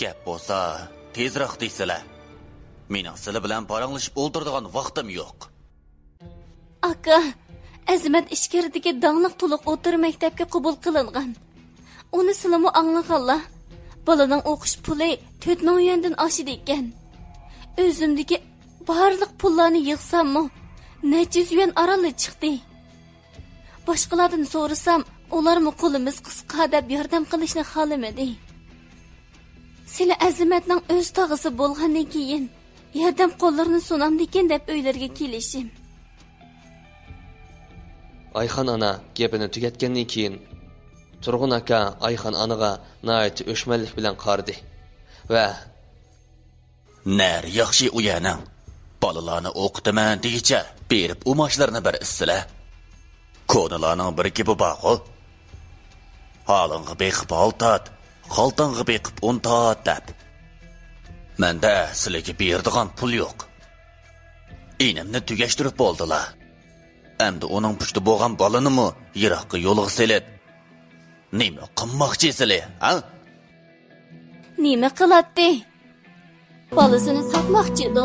گەپ بولسا، تېزراق دېسىلە. مېنىڭ سىلە بىلەن پاراڭلىشىپ ئولتۇرىدىغان ۋاقتىم يوق. ئاكا، ئەزىمەت ئىچكىرىدىكى داڭلىق تولۇق ئوتتۇرا مەكتەپكە قوبۇل قىلىنغان. ئۇنى سىلىمۇ ئاڭلىغانلا. بالىنىڭ ئوقۇش پۇلى تۆت مىڭ يۈەندىن ئاشىدىكەن. ئۆزۈمدىكى بارلىق پۇللارنى يىغساممۇ، نەچچە يۈز يۈەن ئارانلا چىقتى. باشقىلاردىن سورىسام، ئۇلارمۇ قولىمىز قىسقا دەپ ياردەم قىلىشنى خالىمىدى. سىلى ئەزىمەتنىڭ ئۆز تاغىسى بولغاندىن كېيىن، ياردەم قوللىرىنى سۇنامدىكىن دەپ ئۆيلىرىگە كېلىشىم. ئايخان ئانا گېپىنى تۈگەتكەندىن كېيىن، تۇرغۇن ئاكا ئايخان ئانىغا ناھايىتى ئۆچمەنلىك بىلەن قارىدى ۋە نەرى ياخشى ئۇ يەرنىڭ. بالىلارنى ئوقۇتىمەن دېگۈچە بېرىپ ئۇماچلىرىنى بېرىسىلە. كونىلارنىڭ بىر گېپى بارغۇ، ھالىڭغا بېقىپ ھال تارت، خالتاڭغا بېقىپ ئۇن تارت دەپ. مەندە سىلىگە بېرىدىغان پۇل يوق. ئىنىمنى تۈگەشتۈرۈپ بولدىلا. ئەمدى ئۇنىڭ پۇشتى بولغان بالىنىمۇ يىراققا يولغا سېلىپ، نېمە قىلماقچى سىلى، ھە؟ نېمە قىلاتتى؟ بالىسىنى ساتماقچىدۇ.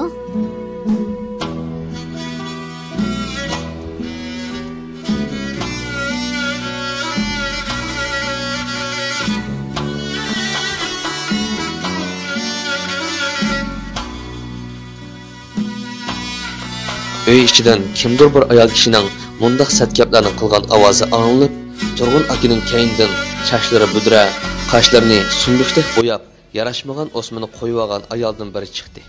ئۆي ئىچىدىن كىمدۇر بىر ئايال كىشىنىڭ مۇنداق سەت گەپلەرنى قىلغان ئاۋازى ئاڭلىنىپ، تۇرغۇن ئاكىنىڭ كەينىدىن چاچلىرى بۈدرە، قاشلىرىنى سۈمبۈكتەك بوياپ، ياراشمىغان ئوسمىنى قويۇۋالغان ئايالدىن بىرى چىقتى.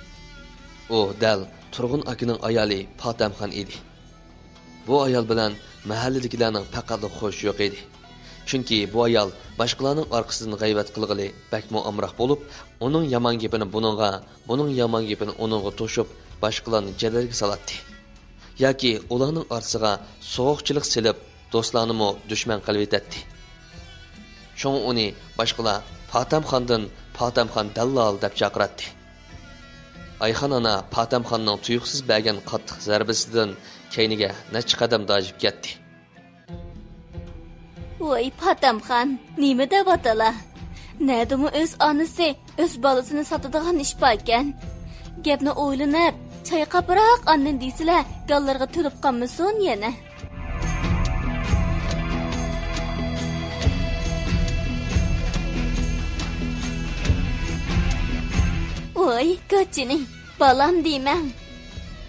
ئۇ دەل تۇرغۇن ئاكىنىڭ ئايالى پاتەمخان ئىدى. بۇ ئايال بىلەن مەھەللىدىكىلەرنىڭ پەقەتلا خۇشى يوق ئىدى. چۈنكى بۇ ئايال باشقىلارنىڭ ئارقىسىدىن غەيۋەت قىلغىلى بەكمۇ ئامراق بولۇپ، ئۇنىڭ يامان گېپىنى بۇنىڭغا، بۇنىڭ يامان گېپىنى ئۇنىڭغا توشۇپ، باشقىلارنى جەدەلگە سالاتتى. ياكى ئۇلارنىڭ ئارىسىغا سوغۇقچىلىق سېلىپ، دوستلارنىمۇ دۈشمەن قىلىۋېتەتتى. شۇڭا ئۇنى باشقىلار پاتەمخاندىن پاتەمخان دەللال دەپ چاقىراتتى. ئايخان ئانا پاتەمخاننىڭ تۇيۇقسىز بەرگەن قاتتىق زەربىسىدىن كەينىگە نەچچە قەدەم داجىپ كەتتى. ۋاي پاتەمخان، نېمە دەۋاتىلا؟ نەدىمۇ ئۆز ئانىسى ئۆز بالىسىنى ساتىدىغان ئىش باركەن؟ گەپنى ئويلىنىپ، چايقاپراق ئاندىن دېسىلە، گاللىرىغا تۆلۈپ قالمىسۇن يەنە. ۋاي گاچىنى، بالام دېمەڭ.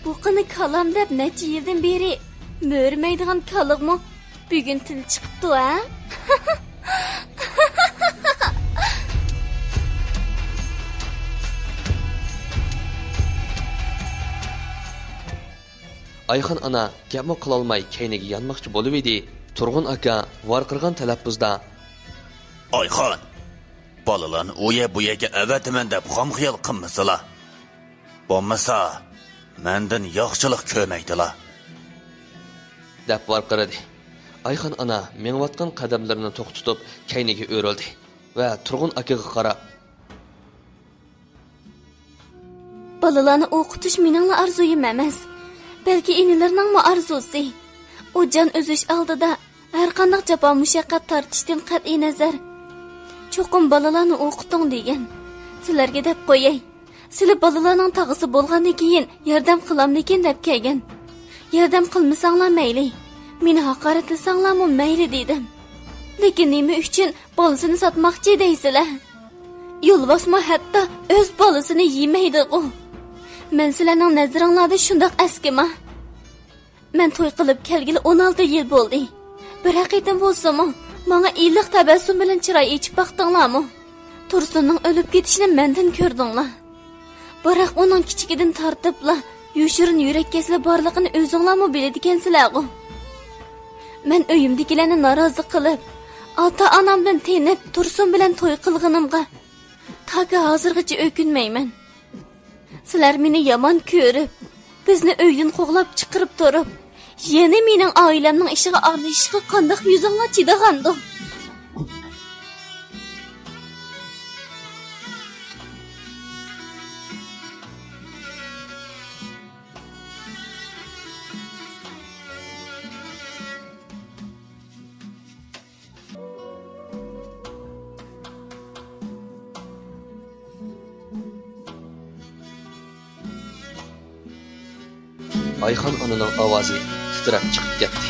بۇ قېنى كالام دەپ نەچچە يىلدىن بېرى مۆرىمەيدىغان كالىغىمۇ بۈگۈن تىل چىقىپتۇ ھە؟ ئايخان ئانا گەپمۇ قىلالماي كەينىگە يانماقچى بولۇۋىدى. تۇرغۇن ئاكا ۋارقىرىغان تەلەپپۇزدا، ئايخان، بالىلارنى ئۇ يەر بۇ يەرگە ئەۋەتىمەن دەپ خام خىيال قىلمىسىلا. بولمىسا مەندىن ياخشىلىق كۆرمەيدىلا، دەپ ۋارقىرىدى. ئايخان ئانا مېڭىۋاتقان قەدەملىرىنى توختىتىپ كەينىگە ئۆرۈلدى ۋە تۇرغۇن ئاكىغا قاراپ، بالىلارنى ئوقۇتۇش مېنىڭلا ئارزۇيۇم ئەمەس، بەلكى ئىنىلىرىنىڭمۇ ئارزۇسى. ئۇ جان ئۈزۈش ئالدىدا ھەرقانداق جاپا مۇشەققەت تارتىشتىن قەتئىينەزەر، چوقۇم بالىلارنى ئوقۇتۇڭ دېگەن. سىلەرگە دەپ قوياي، سىلى بالىلارنىڭ تاغىسى بولغاندىن كېيىن ياردەم قىلامدىكىن دەپ كەلگەن. ياردەم قىلمىساڭلار مەيلى، مېنى ھاقارەتلىسەڭلارمۇ مەيلى دېدىم. لېكىن نېمە ئۈچۈن بالىسىنى ساتماقچى دەيسىلەر؟ يولۋاسمۇ ھەتتا ئۆز بالىسىنى يېمەيدىغۇ. مەن سىلەرنىڭ نەزىرىڭلاردا شۇنداق ئەسكىما؟ مەن توي قىلىپ كەلگىلى ئون ئالتە يىل بولدى. بىرەر قېتىم بولسىمۇ ماڭا ئىللىق تەبەسسۇم بىلەن چىراي ئېچىپ باقتىڭلارمۇ؟ تۇرسۇننىڭ ئۆلۈپ كېتىشىنى مەندىن كۆردۈڭلار. بىراق ئۇنىڭ كىچىكىدىن تارتىپلا يوشۇرۇن يۈرەك كېسىلى بارلىقىنى ئۆزۈڭلارمۇ بىلىدىكەنسىلەرغۇ. مەن ئۆيۈمدىكىلەرنى نارازى قىلىپ، ئاتا-ئانامدىن تېنىپ تۇرسۇن بىلەن توي قىلغىنىمغا تاكى ھازىرغىچە ئۆكۈنمەيمەن. سىلەر مېنى يامان كۆرۈپ، بىزنى ئۆيدىن قوغلاپ چىقىرىپ تۇرۇپ، يەنە مېنىڭ ئائىلەمنىڭ ئىشىغا ئارىلىشىشقا قانداق يۈزۈڭلار چىدىغاندۇ؟ ئايخان ئانىنىڭ ئاۋازى تىترەپ چىقىپ كەتتى.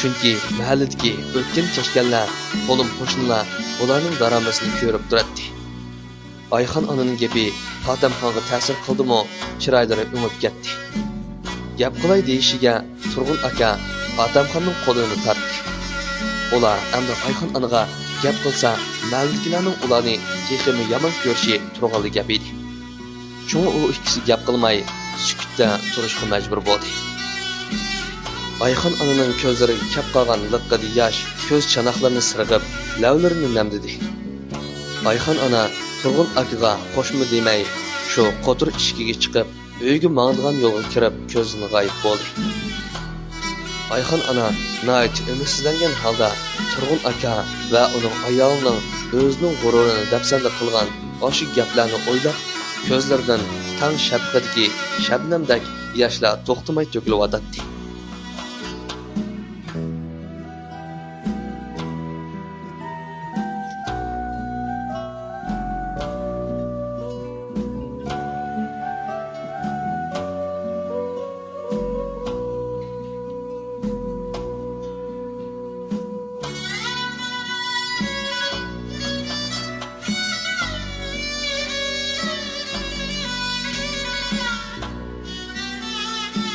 چۈنكى مەھەللىدىكى ئۆتكەن-كەچكەنلەر، قولۇم-قوشنىلار بۇلارنىڭ دارامىسىنى كۆرۈپ تۇراتتى. ئايخان ئانىنىڭ گېپى پاتەمخانغا تەسىر قىلدىمۇ، چىرايلىرى ئۆڭۈپ كەتتى. گەپ قىلاي دېيىشىگە تۇرغۇن ئاكا پاتەمخاننىڭ قولىنى تارتتى. ئۇلار ئەمدى ئايخان ئانىغا گەپ قىلسا، مەھەللىدىكىلەرنىڭ ئۇلارنى تېخىمۇ يامان كۆرۈشى تۇرغانلا گەپ ئىدى. شۇڭا ئۇ ئىككىسى گەپ قىلماي، سۈكۈتتە تۇرۇشقا مەجبۇر بولدى. ئايخان ئانىنىڭ كۆزلىرىگە كەپ قالغان لىققىدە ياش كۆز چاناقلىرىنى سىرغىپ، لەۋلىرىنى نەمدىدى. ئايخان ئانا تۇرغۇن ئاكىغا خوشمۇ دېمەي، شۇ قوتۇر ئىشىكىگە چىقىپ، ئۆيگە ماڭىدىغان يولغا كىرىپ، كۆزدىن غايىب بولدى. ئايخان ئانا ناھايىتى ئۈمىدسىزلەنگەن ھالدا تۇرغۇن ئاكا ۋە ئۇنىڭ ئايالىنىڭ ئۆزىنىڭ غۇرۇرىنى دەپسەندە قىلغان ئاشۇ گەپلەرنى ئويلاپ، كۆزلىرىدىن تاڭ شەپىقىدىكى شەبنەمدەك ياشلار توختىماي تۆكۈلۈۋاتاتتى.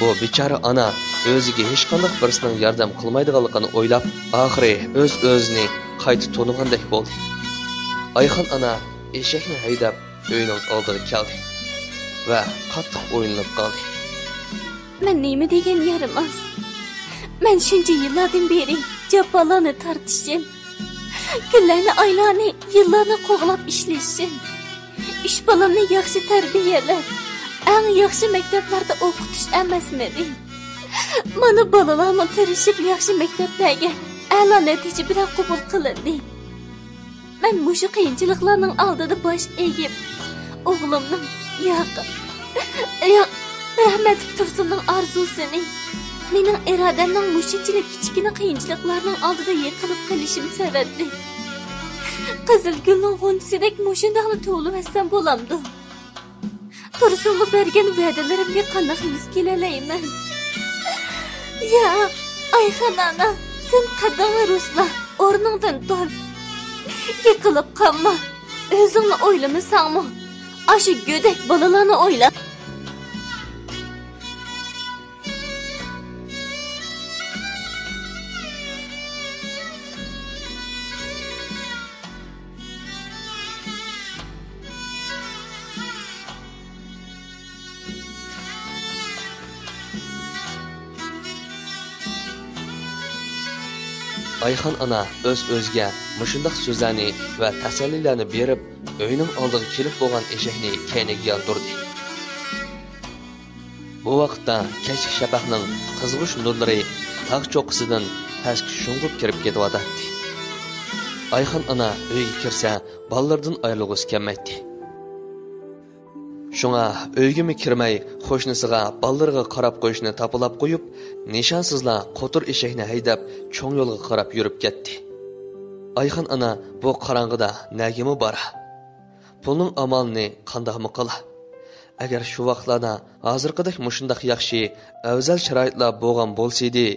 بۇ بىچارە ئانا ئۆزىگە ھېچقانداق بىرسىنىڭ ياردەم قىلمايدىغانلىقىنى ئويلاپ، ئاخىرى ئۆز-ئۆزىنى قايتا تونۇغاندەك بولدى. ئايخان ئانا ئېشەكنى ھەيدەپ، ئۆينىڭ ئالدىغا كەلدى ۋە قاتتىق ئويلىنىپ قالدى. مەن نېمە دېگەن يارىماس؟ مەن شۇنچە يىللاردىن بېرى جاپالارنى تارتىشىم، كۈنلەرنى، ئايلارنى، يىللارنى قوغلاپ ئىشلىشىم، ئۈچ بالامنى ياخشى تەربىيەلەپ، ئەڭ ياخشى مەكتەپلەردە ئوقۇتۇش ئەمەسمىدى؟ مانا، بالىلارمۇ تىرىشىپ ياخشى مەكتەپلەرگە ئەلا نەتىجە بىلەن قوبۇل قىلىندى. مەن مۇشۇ قىيىنچىلىقلارنىڭ ئالدىدا باش ئېگىپ، ئوغلۇمنىڭ، ياق، ياق، رەھمەتلىك تۇرسۇننىڭ ئارزۇسىنى، مېنىڭ ئىرادەمنىڭ مۇشۇنچىلىك كىچىككىنە قىيىنچىلىقلارنىڭ ئالدىدا يىقىلىپ قېلىشىم سەۋەبلىك، قىزىل گۈلنىڭ غۇنچىسىدەك مۇشۇنداقلا تۇۋۇلۇۋەتسەم بولامدۇ؟ تۇرسۇنغا بەرگەن ۋەدىلىرىمگە قانداق يۈز كېلەلەيمەن؟ ياق، ئايخان ئانا، سەن قەددىڭنى رۇسلا، ئورنۇڭدىن تۇر. يىقىلىپ قالما. ئۆزۈڭنى ئويلىمىساڭمۇ، ئاشۇ گۆدەك بالىلارنى ئويلا. ئايخان ئانا ئۆز-ئۆزىگە مۇشۇنداق سۆزلەرنى ۋە تەسەللىلەرنى بېرىپ، ئۆينىڭ ئالدىغا كېلىپ بولغان ئېشەكنى كەينىگە ياندۇردى. بۇ ۋاقىتتا كەچلىك شەپەقنىڭ قىزغۇچ نۇرلىرى تاغ چوققىسىدىن پەسكە شۇڭغۇپ كىرىپ كېتىۋاتاتتى. ئايخان ئانا ئۆيگە كىرسە، بالىلىرىدىن ئايرىلغۇسى كەلمەيتتى. شۇڭا ئۆيگىمۇ كىرمەي، قوشنىسىغا بالىلىرىغا قاراپ قويۇشنى تاپىلاپ قويۇپ، نىشانسىزلا قوتۇر ئېشەكنى ھەيدەپ، چوڭ يولغا قاراپ يۈرۈپ كەتتى. ئايخان ئانا بۇ قاراڭغۇدا نەگىمۇ بارا؟ پۇلنىڭ ئامالىنى قانداقمۇ قىلا؟ ئەگەر شۇ ۋاقىتلاردا ھازىرقىدەك مۇشۇنداق ياخشى، ئەۋزەل شارائىتلار بولغان بولسىدى،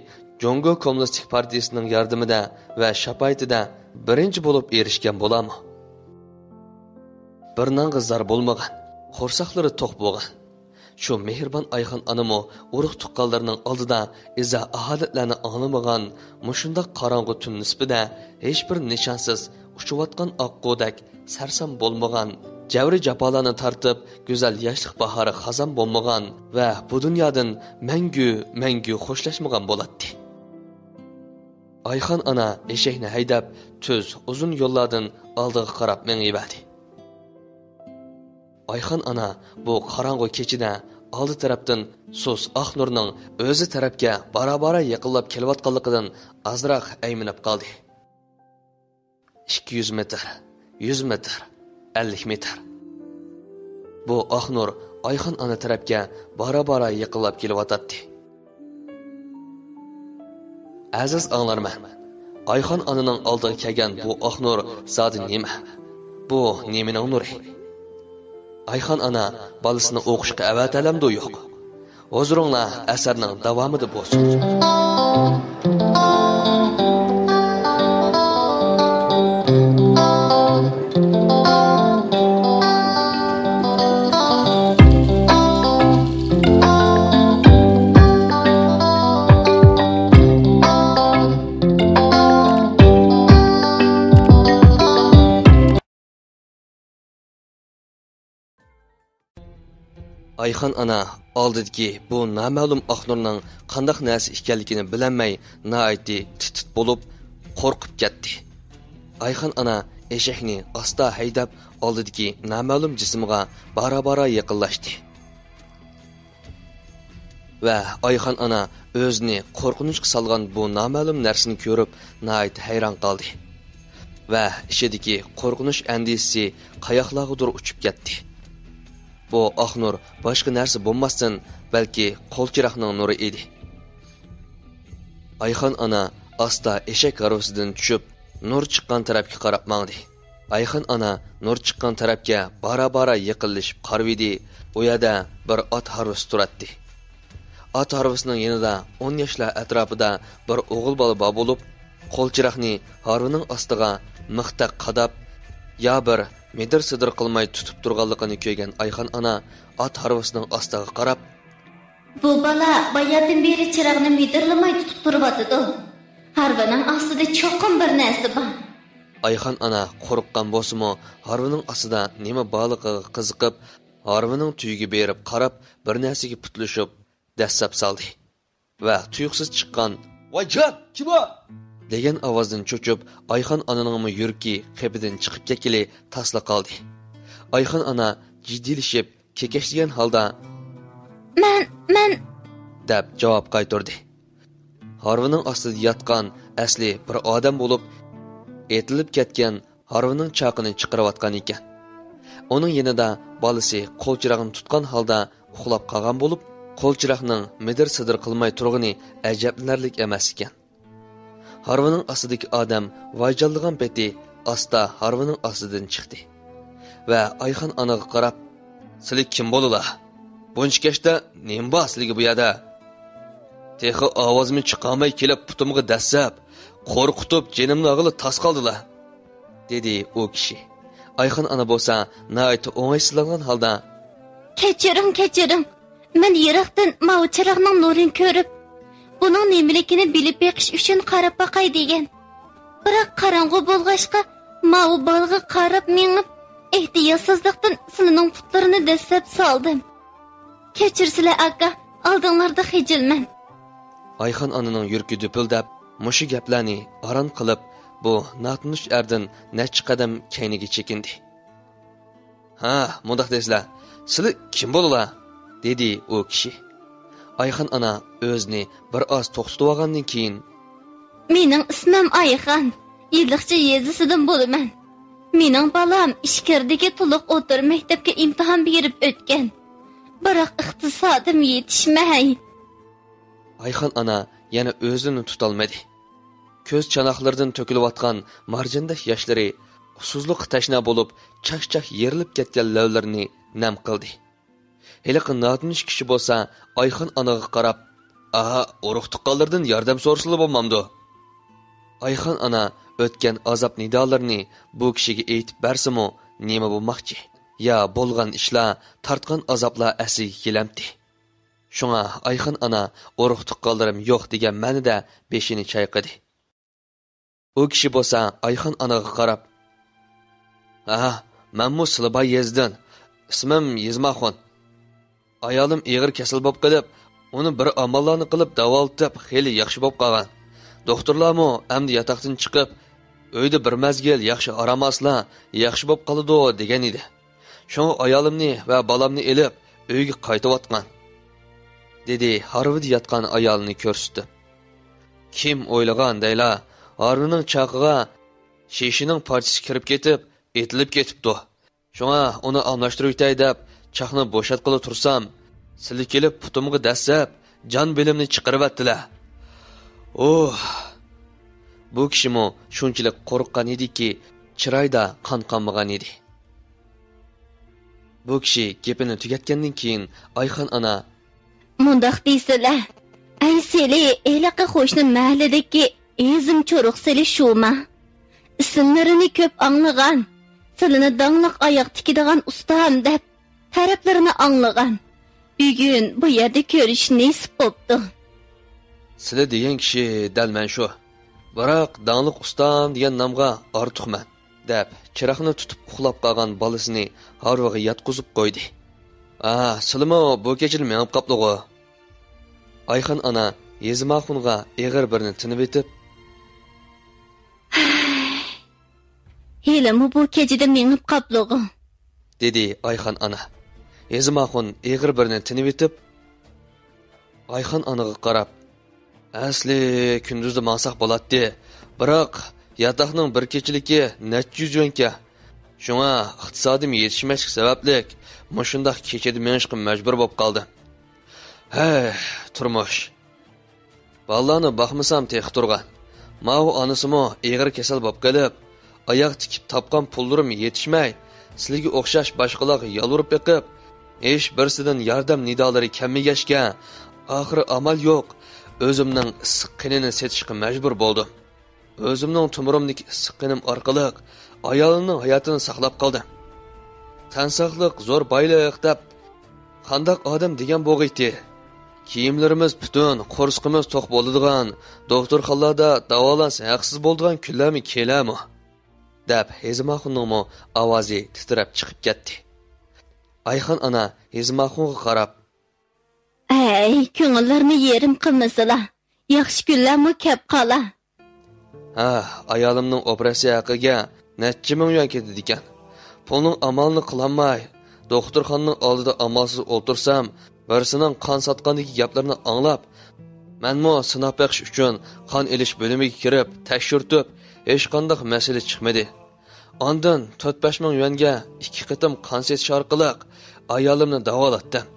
جۇڭگو كوممۇنىستىك پارتىيىسىنىڭ ياردىمىدە ۋە شاپائىتىدە بىرىنچى بولۇپ ئېرىشكەن بولامۇ؟ بىر نانغا زار بولمىغان، قورساقلىرى توق بولغان. شۇ مېھرىبان ئايخان ئانىمۇ ئۇرۇق-تۇغقانلىرىنىڭ ئالدىدا ئىزا-ئاھانەتلەرنى ئاڭلىمىغان، مۇشۇنداق قاراڭغۇ تۈن نىسپىدە ھېچبىر نىشانسىز ئۇچۇۋاتقان ئاققۇدەك سەرسان بولمىغان، جەۋرى-جاپالارنى تارتىپ، گۈزەل ياشلىق باھارى خازان بولمىغان ۋە بۇ دۇنيادىن مەڭگۈ، مەڭگۈ خوشلاشمىغان بولاتتى. ئايخان ئانا ئېشەكنى ھەيدەپ، تۈز، ئۇزۇن يوللاردىن ئالدىغا قاراپ مېڭىۋەردى. ئايخان ئانا بۇ قاراڭغۇ كېچىدە ئالدى تەرەپتىن سۇس ئاق نۇرنىڭ ئۆزى تەرەپكە بارا-بارا يېقىنلاپ كېلىۋاتقانلىقىدىن ئازراق ئەيمىنىپ قالدى. ئىككى يۈز مېتىر، يۈز مېتىر، ئەللىك مېتىر. بۇ ئاق نۇر ئايخان ئانا تەرەپكە بارا-بارا يېقىنلاپ كېلىۋاتاتتى. ئەزىز ئاڭلارمەن، ئايخان ئانىنىڭ ئالدىغا كەلگەن بۇ ئاق نۇر زادى نېمە؟ بۇ نېمىنىڭ نۇرى؟ ئايخان ئانا بالىسىنى ئوقۇشقا ئەۋەتەلەمدۇ يوق؟ ھۇزۇرۇڭلار ئەسەرنىڭ داۋامىدا بولسۇن. ئايخان ئانا ئالدىدىكى بۇ نامەلۇم ئاقنۇرنىڭ قانداق نەرسە ئىكەنلىكىنى بىلەلمەي، ناھايىتى تىت-تىت بولۇپ، قورقۇپ كەتتى. ئايخان ئانا ئېشەكنى ئاستا ھەيدەپ، ئالدىدىكى نامەلۇم جىسىمغا بارا-بارا يېقىنلاشتى. ۋە ئايخان ئانا ئۆزىنى قورقۇنچقا سالغان بۇ نامەلۇم نەرسىنى كۆرۈپ، ناھايىتى ھەيران قالدى. ۋە ئىچىدىكى قورقۇنچ ئەندىشىسى قاياقلارغىدۇر ئۇچۇپ كەتتى. بۇ ئاق نۇر باشقا نەرسە بولماستىن، بەلكى قول چىراغنىڭ نۇرى ئىدى. ئايخان ئانا ئاستا ئېشەك ھارۋىسىدىن چۈشۈپ، نۇر چىققان تەرەپكە قاراپ ماڭدى. ئايخان ئانا نۇر چىققان تەرەپكە بارا-بارا يېقىنلىشىپ قارىۋىدى، ئۇ يەردە بىر ئات ھارۋىسى تۇراتتى. ئات ھارۋىسىنىڭ يېنىدا ئون ياشلار ئەتراپىدا بىر ئوغۇل بالا بار بولۇپ، قول چىراغنى ھارۋىنىڭ ئاستىغا مىختەك قاداپ، يا بىر مىدىر-سىدىر قىلماي تۇتۇپ تۇرغانلىقىنى كۆرگەن ئايخان ئانا ئات ھارۋىسىنىڭ ئاستىغا قاراپ، بۇ بالا باياتىن بېرى چىراغنى مىدىرلىماي تۇتۇپ تۇرۇۋاتىدۇ. ھارۋىنىڭ ئاستىدا چوقۇم بىر نەرسە بار. ئايخان ئانا قورققان بولسىمۇ، ھارۋىنىڭ ئاستىدا نېمە بارلىقىغا قىزىقىپ، ھارۋىنىڭ تۈۋىگە بېرىپ قاراپ، بىر نەرسىگە پۇتلىشىپ، دەسسەپ سالدى. ۋە تۇيۇقسىز چىققان «ۋاي جان، كىم ئۇ؟» دېگەن ئاۋازدىن چۆچۈپ، ئايخان ئانىنىڭمۇ يۈرىكى قېپىدىن چىقىپ كەتكىلى تاسلا قالدى. ئايخان ئانا جىددىيلىشىپ، كېكەچلىگەن ھالدا، «مەن، مەن!» دەپ جاۋاب قايتۇردى. ھارۋىنىڭ ئاستىدا ياتقان ئەسلى بىر ئادەم بولۇپ، ئېتىلىپ كەتكەن ھارۋىنىڭ چاقىنى چىقىرىۋاتقان ئىكەن. ئۇنىڭ يېنىدا بالىسى قول چىراغنى تۇتقان ھالدا ئۇخلاپ قالغان بولۇپ، قول چىراغنىڭ مىدىر-سىدىر قىلماي تۇرغىنى ئەجەبلىنەرلىك ئەمەس ئىكەن. ھارۋىنىڭ ئاستىدىكى ئادەم ۋايجانلىغان پېتى ئاستا ھارۋىنىڭ ئاستىدىن چىقتى ۋە ئايخان ئانىغا قاراپ، «سىلى كىم بولىلا؟ بۇنچە كەچتە نېمە بار سىلىگە بۇ يەردە؟ تېخى ئاۋازمۇ چىقارماي كېلىپ پۇتۇمغا دەسسەپ، قورقۇتۇپ جېنىمنى ئالغىلى تاس قالدىلا.» دېدى ئۇ كىشى. ئايخان ئانا بولسا ناھايىتى ئوڭايسىزلانغان ھالدا، «كەچۈرۈڭ، كەچۈرۈڭ. مەن يىراقتىن ماۋۇ چىراغنىڭ نۇرىنى كۆرۈپ، بۇنىڭ نېمىلىكىنى بىلىپ بېقىش ئۈچۈن قاراپ باقاي دېگەن. بىراق قاراڭغۇ بولغاچقا، ماۋۇ بالىغا قاراپ مېڭىپ، ئېھتىياتسىزلىقتىن سىلىنىڭ پۇتلىرىنى دەسسەپ سالدىم. كەچۈرسىلە ئاكا، ئالدىڭلاردا خىجىلمەن.» ئايخان ئانىنىڭ يۈرىكى دۈپۈلدەپ، مۇشۇ گەپلەرنى ئاران قىلىپ، بۇ ناتونۇش ئەردىن نەچچە قەدەم كەينىگە چېكىندى. «ھە، مۇنداق دەيسىلە، سىلى كىم بولىلا؟» دېدى ئۇ كىشى. ئايخان ئانا ئۆزىنى بىر ئاز توختىتىۋالغاندىن كېيىن، «مېنىڭ ئىسمىم ئايخان، يېلىقچى يېزىسىدىن بولىمەن. مېنىڭ بالام ئىچكىرىدىكى تولۇق ئوتتۇرا مەكتەپكە ئىمتىھان بېرىپ ئۆتكەن. بىراق ئىقتىسادىم يېتىشمەي.» ئايخان ئانا يەنە ئۆزىنى تۇتالمىدى. كۆز چاناقلىرىدىن تۆكۈلۈۋاتقان مارجاندەك ياشلىرى ئۇسسۇزلۇققا تەشنا بولۇپ، چاك-چاك يېرىلىپ كەتكەن لەۋلىرىنى نەم قىلدى. ھېلىقى ناتونۇش كىشى بولسا ئايخان ئانىغا قاراپ، «ئاھا، ئۇرۇق-تۇغقانلىرىدىن ياردەم سورىسىلا بولمامدۇ؟» ئايخان ئانا ئۆتكەن ئازاب نىدالىرىنى بۇ كىشىگە ئېيتىپ بەرسىمۇ، نېمە بولماقچى؟ يا بولغان ئىشلار، تارتقان ئازابلار ئەسلىگە كېلەمتى؟ شۇڭا ئايخان ئانا «ئۇرۇق-تۇغقانلىرىم يوق» دېگەن مەنىدە بېشىنى چايقىدى. ئۇ كىشى بولسا ئايخان ئانىغا قاراپ، «ھە، مەنمۇ سىلىباي يېزىدىن. ئىسمىم يېزماخۇن. ئايالىم ئېغىر كېسەل بولۇپ قېلىپ، ئۇنى بىر ئاماللارنى قىلىپ داۋالىتىپ خېلى ياخشى بولۇپ قالغان. دوختۇرلارمۇ ئەمدى ياتاقتىن چىقىپ، ئۆيدە بىر مەزگىل ياخشى ئارام ئالسىلا، ياخشى بولۇپ قالىدۇ دېگەن ئىدى. شۇڭا ئايالىمنى ۋە بالامنى ئېلىپ، ئۆيگە قايتىۋاتقان»، دېدى ھارۋىدا ياتقان ئايالىنى كۆرسىتىپ. كىم ئويلىغان دەيلا، ھارۋىنىڭ چاقىغا شېشىنىڭ پارچىسى كىرىپ كېتىپ، ئېتىلىپ كېتىپتۇ. شۇڭا ئۇنى ئالماشتۇرۇۋېتەي دەپ، چاقنى بوشاتقىلى تۇرسام، سىلى كېلىپ پۇتۇمغا دەسسەپ، جان بېلىمنى چىقىرىۋەتتىلە. ئۇھ! بۇ كىشىمۇ شۇنچىلىك قورققان ئىدىكى، چىرايىدا قان قالمىغان ئىدى. بۇ كىشى گېپىنى تۈگەتكەندىن كېيىن، ئايخان ئانا، مۇنداق دېسىلە، ئەي سىلى ھېلىقى قوشنا مەھەللىدىكى ھېزىم چورۇق سىلى شۇما؟ ئىسىملىرىنى كۆپ ئاڭلىغان، سىلىنى داڭلىق ئاياغ تىكىدىغان ئۇستام دەپ تەرەپلىرىنى ئاڭلىغان. بۈگۈن بۇ يەردە كۆرۈش نېسىپ بوپتۇ. سىلى دېگەن كىشى دەل مەن شۇ. بىراق داڭلىق ئۇستام دېگەن نامغا ئارتۇقمەن، دەپ چىراغنى تۇتۇپ ئۇخلاپ قالغان بالىسىنى ھارۋىغا ياتقۇزۇپ قويدى. ئا، سىلىمۇ بۇ كېچىدە مېڭىپ قاپلىغۇ؟ ئايخان ئانا ھېزىماخۇنغا ئېغىر بىرنى تىنىۋېتىپ، ھېلىمۇ بۇ كېچىدە مېڭىپ قاپلىغۇ؟ دېدى ئايخان ئانا. ھېزىماخۇن ئېغىر بىرنى تىنىۋېتىپ، ئايخان ئانىغا قاراپ، ئەسلى كۈندۈزدە ماڭساق بولاتتى، بىراق ياتاقنىڭ بىر كېچىلىكى نەچچە يۈز يۈەنكەن. شۇڭا ئىقتىسادىم يېتىشمەسلىك سەۋەبلىك مۇشۇنداق كېچىدە مېڭىشقا مەجبۇر بولۇپ قالدىم. ھەي، تۇرمۇش! بالىلارنى باقمىسام تېخى تۇرغان. ماۋۇ ئانىسىمۇ ئېغىر كېسەل بولۇپ قېلىپ، ئاياغ تىكىپ تاپقان پۇللىرىم يېتىشمەي، سىلىگە ئوخشاش باشقىلارغا يالۋۇرۇپ بېقىپ، ھېچ بىرسىدىن ياردەم نىدالىرى كەلمىگەچكە، ئاخىرى ئامال يوق، ئۆزۈمنىڭ ئىسسىق قېنىنى سېتىشقا مەجبۇر بولدۇم. ئۆزۈمنىڭ تومۇرۇمدىكى ئىسسىق قېنىم ئارقىلىق ئايالىمنىڭ ھاياتىنى ساقلاپ قالدىم. تەن ساقلىق زور بايلىق دەپ، قانداق ئادەم دېگەن بولغىيتى؟ كىيىملىرىمىز پۈتۈن، قورسىقىمىز توق بولىدىغان، دوختۇرخانىلاردا داۋالانسا ھەقسىز بولىدىغان كۈنلەرمۇ كېلەرمۇ؟ دەپ، ھېزىماخۇننىڭمۇ ئاۋازى تىترەپ چىقىپ كەتتى. ئايخان ئانا ھېزىماخۇنغا قاراپ، ھەي، كۆڭۈللىرىنى يېرىم قىلمىسىلا، ياخشى كۈنلەرمۇ كەپ قالا. ھە، ئايالىمنىڭ ئوپېراتسىيە ھەققىگە نەچچە مىڭ يۈەن كېتىدىكەن. پۇلنىڭ ئامالىنى قىلالماي، دوختۇرخانىنىڭ ئالدىدا ئامالسىز ئولتۇرسام، بىرسىنىڭ قان ساتقاندىكى گەپلىرىنى ئاڭلاپ، مەنمۇ سىناپ بېقىش ئۈچۈن قان ئېلىش بۆلۈمىگە كىرىپ تەكشۈرتۈپ، ھېچقانداق مەسىلە چىقمىدى. ئاندىن تۆت-بەش مىڭ يۈەنگە ئىككى قېتىم قان سېتىش ئارقىلىق ئايالىمنى داۋالاتتىم.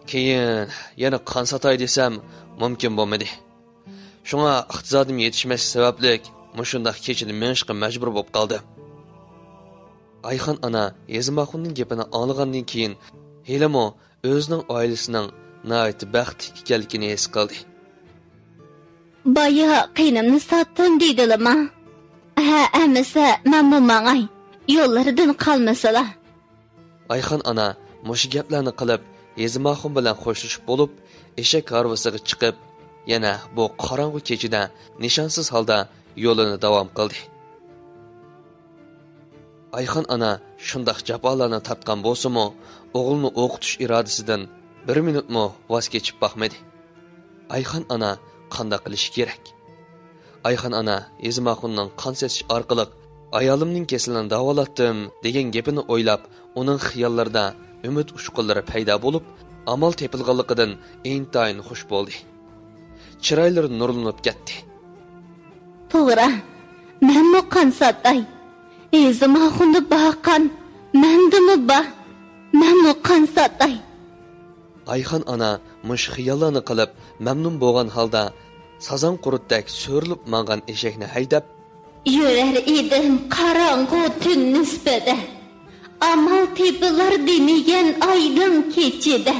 كېيىن يەنە قان ساتاي دېسەم، مۇمكىن بولمىدى. شۇڭا ئىقتىسادىم يېتىشمەسلىكى سەۋەبلىك مۇشۇنداق كېچىدە مېڭىشقا مەجبۇر بولۇپ قالدىم. ئايخان ئانا ھېزىماخۇننىڭ گېپىنى ئاڭلىغاندىن كېيىن، ھېلىمۇ ئۆزىنىڭ ئائىلىسىنىڭ ناھايىتى بەختلىك ئىكەنلىكىنى ھېس قىلدى. بايا قېنىمنى ساتتىم دېدىلىما؟ ھە، ئەمىسە مەنمۇ ماڭاي، يوللىرىدىن قالمىسىلا. ئايخان ئانا مۇشۇ گەپلەرنى قىلىپ، ھېزىماخۇن بىلەن خوشلىشىپ بولۇپ، ئېشەك ھارۋىسىغا چىقىپ، يەنە بۇ قاراڭغۇ كېچىدە نىشانسىز ھالدا يولىنى داۋام قىلدى. ئايخان ئانا شۇنداق جاپالارنى تارتقان بولسىمۇ، ئوغلىنى ئوقۇتۇش ئىرادىسىدىن بىر مىنۇتمۇ ۋاز كېچىپ باقمىدى. ئايخان ئانا قانداق قىلىشى كېرەك؟ ئايخان ئانا ھېزىماخۇننىڭ قان سېتىش ئارقىلىق ئايالىمنىڭ كېسىلىنى داۋالاتتىم دېگەن گېپىنى ئويلاپ، ئۇنىڭ خىياللىرىدا ئۈمىد ئۇچقۇنلىرى پەيدا بولۇپ، ئامال تېپىلغانلىقىدىن ئىنتايىن خۇش بولدى. چىرايلىرى نۇرلىنىپ كەتتى. توغرا، مەنمۇ قان ساتاي. ھېزىماخۇندا بار قان مەندىمۇ بار. مەنمۇ قان ساتاي. ئايخان ئانا مۇشۇ خىياللارنى قىلىپ، مەمنۇن بولغان ھالدا سازاڭ قۇرتتەك سۆرىلىپ ماڭغان ئېشەكنى ھەيدەپ، يۈرەر ئىدىم قاراڭغۇ تۈن نىسپىدە، ئامال تېپىلار دېمىگەن ئايدىڭ كېچىدە.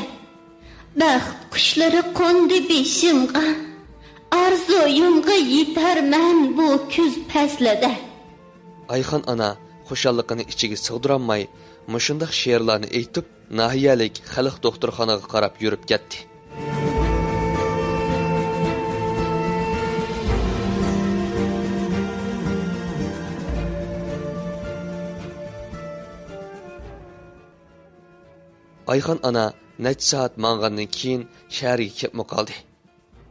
بەخت قۇشلىرى قوندى بېشىمغا، ئارزۇيۇمغا يېتەرمەن بۇ كۈز پەسلىدە. ئايخان ئانا خۇشاللىقىنى ئىچىگە سىغدۇرالماي، مۇشۇنداق شېئىرلارنى ئېيتىپ، ناھىيەلىك خەلق دوختۇرخانىغا قاراپ يۈرۈپ كەتتى. ئايخان ئانا نەچچە سائەت ماڭغاندىن كېيىن شەھەرگە كەپمۇ قالدى.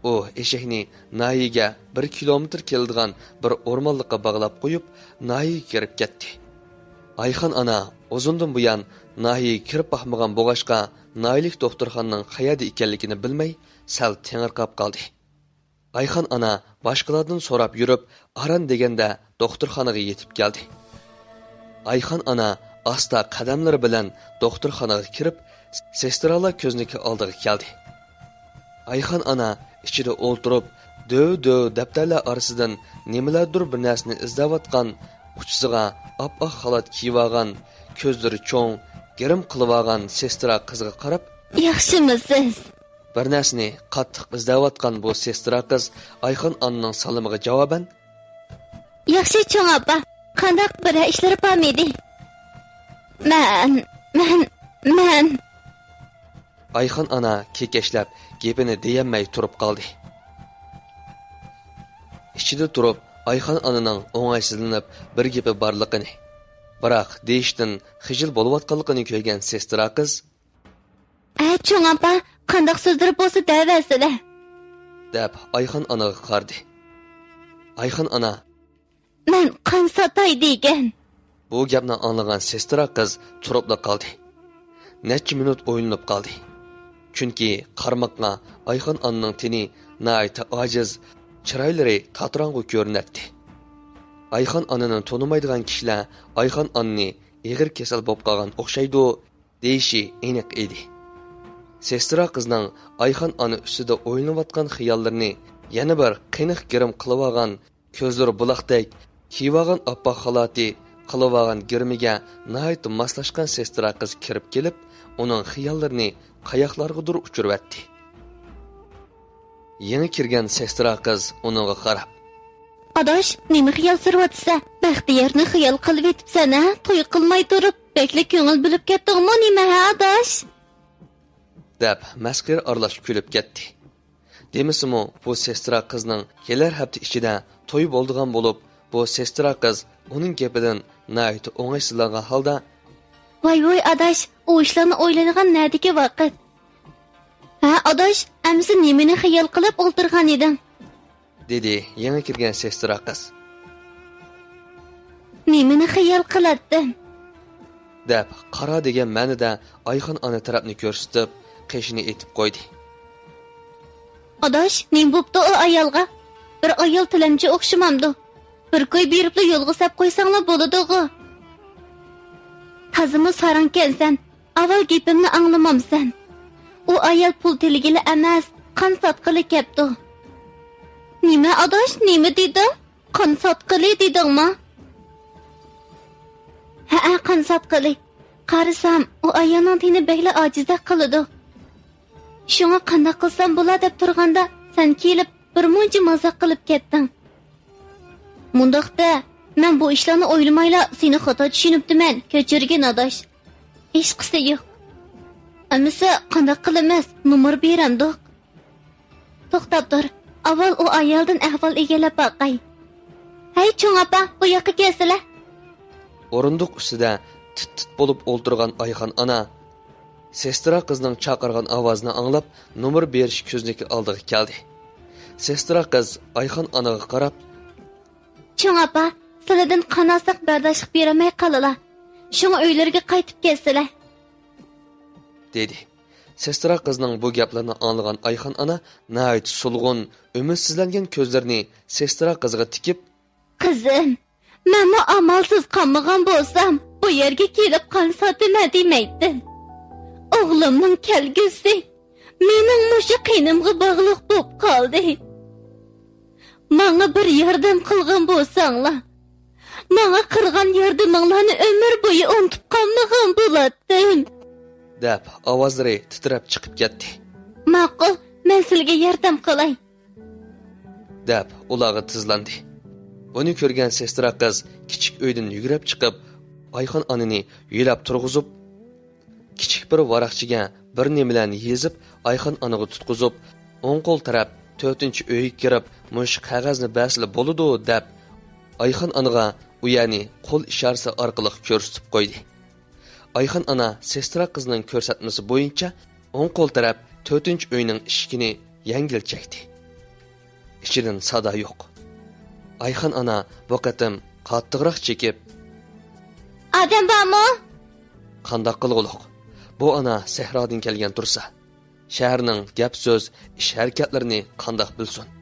ئۇ ئېشەكنى ناھىيەگە بىر كىلومېتىر كېلىدىغان بىر ئورمانلىققا باغلاپ قويۇپ، ناھىيەگە كىرىپ كەتتى. ئايخان ئانا ئۇزۇندىن بۇيان ناھىيەگە كىرىپ باقمىغان بولغاچقا، ناھىيەلىك دوختۇرخانىنىڭ قەيەردە ئىكەنلىكىنى بىلمەي، سەل تېڭىرقاپ قالدى. ئايخان ئانا باشقىلاردىن سوراپ يۈرۈپ، ئاران دېگەندە دوختۇرخانىغا يېتىپ كەلدى. ئايخان ئانا ئاستا قەدەملىرى بىلەن دوختۇرخانىغا كىرىپ، سېسترالار كۆزنىكى ئالدىغا كەلدى. ئايخان ئانا ئىچىدە ئولتۇرۇپ، دۆۋ-دۆۋ دەپتەرلەر ئارىسىدىن نېمىلەردۇر بىر نەرسىنى ئىزدەۋاتقان، ئۇچىسىغا ئاپئاق خالات كىيىۋالغان، كۆزلىرى چوڭ، گىرىم قىلىۋالغان سېسترا قىزغا قاراپ، ياخشىمۇسىز؟ بىر نەرسىنى قاتتىق ئىزدەۋاتقان بۇ سېسترا قىز ئايخان ئانىنىڭ سالىمىغا جاۋابەن، ياخشى، چوڭ ئاپا، قانداق بىر ئىشلىرى بارمىدى؟ مەن، مەن، مەن. ئايخان ئانا كېكەچلەپ گېپىنى دېيەلمەي تۇرۇپ قالدى. ئىچىدە تۇرۇپ ئايخان ئانىنىڭ ئوڭايسىزلىنىپ بىر گېپى بارلىقىنى، بىراق دېيىشتىن خىجىل بولۇۋاتقانلىقىنى كۆرگەن سېسترا قىز، ئە، چوڭ ئاپا، قانداق سۆزلىرى بولسا دەۋەرسىلە. دەپ ئايخان ئانىغا قارىدى. ئايخان ئانا. مەن قان ساتاي دېگەن. بۇ گەپنى ئاڭلىغان سېسترا قىز تۇرۇپلا قالدى. نەچچە مىنۇت ئويلىنىپ قالدى. چۈنكى قارىماققا ئايخان ئانىنىڭ تېنى ناھايىتى ئاجىز، چىرايلىرى تاتىراڭغۇ كۆرۈنەتتى. ئايخان ئانىنى تونۇمايدىغان كىشىلەر ئايخان ئانىنى ئېغىر كېسەل بولۇپ قالغان ئوخشايدۇ، دېيىشى ئېنىق ئىدى. سېسترا قىزنىڭ ئايخان ئانا ئۈستىدە ئويلىنىۋاتقان خىياللىرىنى يەنە بىر قېنىق گىرىم قىلىۋالغان، كۆزلىرى بۇلاقتەك، كىيىۋالغان ئاپئاق خالاتى، قىلىۋالغان گىرىمىگە ناھايىتى ماسلاشقان سېسترا قىز كىرىپ كېلىپ، ئۇنىڭ خىياللىرىنى قاياقلارغىدۇر ئۇچۇرۇۋەتتى. يېڭى كىرگەن سېسترا قىز ئۇنىڭغا قاراپ، ئاداش، نېمە خىيال سۈرۈۋاتىسەن؟ بەختىيارنى خىيال قىلىۋېتىپسەن ھە؟ توي قىلماي تۇرۇپ بەكلا كۆڭۈل بۆلۈپ كەتتىڭمۇ نېمە ھە، ئاداش؟ دەپ مەسخىرە ئارىلاش كۈلۈپ كەتتى. دېمىسىمۇ، بۇ سېسترا قىزنىڭ كېلەر ھەپتە ئىچىدە تويى بولىدىغان بولۇپ، بۇ سېسترا قىز ئۇنىڭ گېپىدىن ناھايىتى ئوڭايسىزلانغان ھالدا، ۋاي ۋۇي ئاداش، ئۇ ئىشلارنى ئويلايدىغان نەدىكى ۋاقىت؟ ھە ئاداش، ئەمىسە نېمىنى خىيال قىلىپ ئولتۇرغان ئىدىڭ؟ دېدى يېڭى كىرگەن سېسترا قىز. نېمىنى خىيال قىلاتتىم؟ دەپ قارا دېگەن مەنىدە ئايخان ئانا تەرەپنى كۆرسىتىپ، قېشىنى ئېتىپ قويدى. ئاداش، نېمە بوپتۇ ئۇ ئايالغا؟ بىر ئايال تىلەمچى ئوخشىمامدۇ؟ بىر كوي بېرىپلا يولغا سەپ قويساڭلا بولىدىغۇ. تازىمۇ ساراڭكەنسەن، ئاۋۋال گېپىمنى ئاڭلىمامسەن؟ ئۇ ئايال پۇل تىلىگىلى ئەمەس، قان ساتقىلى كەپتۇ. نېمە ئاداش، نېمە دېدىڭ؟ قان ساتقىلى دېدىڭما؟ ھەئە، قان ساتقىلى. قارىسام، ئۇ ئايالنىڭ تېنى بەكلا ئاجىزدەك قىلىدۇ. شۇڭا قانداق قىلسام بولا دەپ تۇرغاندا، سەن كېلىپ بىر مۇنچە مازاق قىلىپ كەتتىڭ. مۇنداقتا، مەن بۇ ئىشلارنى ئويلىمايلا سېنى خاتا چۈشىنىپتىمەن، كەچۈرگىن ئاداش. ھېچقىسى يوق. ئەمىسە قانداق قىلىمىز؟ نومۇر بېرەمدۇق؟ توختاپ تۇر، ئاۋۋال ئۇ ئايالدىن ئەھۋال ئىگىلەپ باقاي. ھەي، چوڭ ئاپا، بۇ ياققا كەلسىلە. ئورۇندۇق ئۈستىدە تىت-تىت بولۇپ ئولتۇرغان ئايخان ئانا سېسترا قىزنىڭ چاقىرغان ئاۋازىنى ئاڭلاپ، نومۇر بېرىش كۆزنىكى ئالدىغا كەلدى. سېسترا قىز ئايخان ئانىغا قاراپ، چوڭ ئاپا، سىلىدىن قان ئالساق بەرداشلىق بېرەلمەي قالىلا. شۇڭا ئۆيلىرىگە قايتىپ كەتسىلە. دېدى. سېسترا قىزنىڭ بۇ گەپلىرىنى ئاڭلىغان ئايخان ئانا ناھايىتى سولغۇن، ئۈمىدسىزلەنگەن كۆزلىرىنى سېسترا قىزغا تىكىپ، قىزىم، مەنمۇ ئامالسىز قالمىغان بولسام، بۇ يەرگە كېلىپ قان ساتىمەن دېمەيتتىم. ئوغلۇمنىڭ كەلگۈسى مېنىڭ مۇشۇ قېنىمغا باغلىق بولۇپ قالدى. ماڭا بىر ياردەم قىلغان بولساڭلار، ماڭا قىلغان ياردىمىڭلارنى ئۆمۈر بويى ئۇنتۇپ قالمىغان بولاتتىم. دەپ ئاۋازلىرى تىترەپ چىقىپ كەتتى. ماقۇل، مەن سىلىگە ياردەم قىلاي. دەپ ئۇلارغا تىزلاندى. بۇنى كۆرگەن سېسترا قىز كىچىك ئۆيدىن يۈگۈرۈپ چىقىپ، ئايخان ئانىنى يۆلەپ تۇرغۇزۇپ، كىچىك بىر ۋاراقچىگە بىر نېمىلەرنى يېزىپ، ئايخان ئانىغا تۇتقۇزۇپ، ئوڭ قول تەرەپ تۆتىنچى ئۆيگە كىرىپ، مۇشۇ قەغەزنى بەرسىلە بولىدۇ، دەپ، ئايخان ئانىغا ئۇ يەرنى قول ئىشارىسى ئارقىلىق كۆرسىتىپ قويدى. ئايخان ئانا سېسترا قىزنىڭ كۆرسەتمىسى بويىچە ئوڭ قول تەرەپ تۆتىنچى ئۆينىڭ ئىشىكىنى يەڭگىل چەكتى. ئىچىدىن سادا يوق. ئايخان ئانا بۇ قېتىم قاتتىقراق چېكىپ، ئادەم بارمۇ؟ قانداق قىلغۇلۇق؟ بۇ ئانا سەھرادىن كەلگەن تۇرسا، شەھەرنىڭ گەپ-سۆز، ئىش-ھەرىكەتلىرىنى قانداق بىلسۇن؟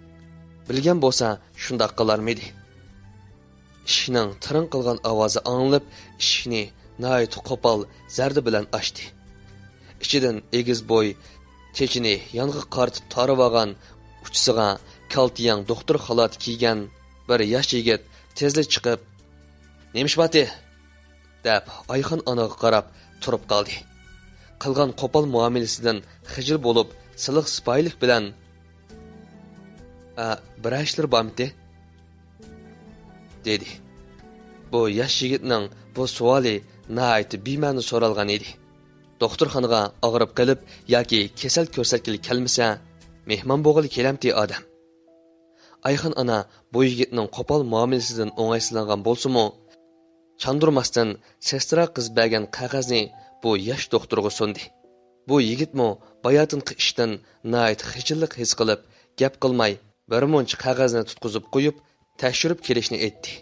بىلگەن بولسا شۇنداق قىلارمىدى؟ ئىشىكنىڭ تىرىڭ قىلغان ئاۋازى ئاڭلىنىپ، ئىشىكنى ناھايىتى قوپال زەردە بىلەن ئاچتى. ئىچىدىن ئېگىز بوي، چېچىنى يانغا قارىتىپ تارىۋالغان، ئۇچىسىغا كالتە يەڭ دوختۇر خالاتى كىيگەن بىر ياش يىگىت تېزلا چىقىپ، نېمە ئىش باتى؟ دەپ ئايخان ئانىغا قاراپ تۇرۇپ قالدى. قىلغان قوپال مۇئامىلىسىدىن خىجىل بولۇپ، سىلىق سىپايىلىق بىلەن، ئە، بىرەر ئىشلىرى بارمىتى؟ دېدى. بۇ ياش يىگىتنىڭ بۇ سوئالى ناھايىتى بىمەنە سورالغان ئىدى. دوختۇرخانىغا ئاغرىپ قېلىپ ياكى كېسەل كۆرسەتكىلى كەلمىسە، مېھمان بولغىلى كېلەمتى ئادەم؟ ئايخان ئانا بۇ يىگىتنىڭ قوپال مۇئامىلىسىدىن ئوڭايسىزلانغان بولسىمۇ، چاندۇرماستىن سېسترا قىز بەرگەن قەغەزنى بۇ ياش دوختۇرغا سۇندى. بۇ يىگىتمۇ باياتىنقى ئىشتىن ناھايىتى خىجىللىق ھېس قىلىپ، گەپ قىلماي، بىر مۇنچە قەغەزنى تۇتقۇزۇپ قويۇپ، تەكشۈرۈپ كېلىشنى ئېيتتى.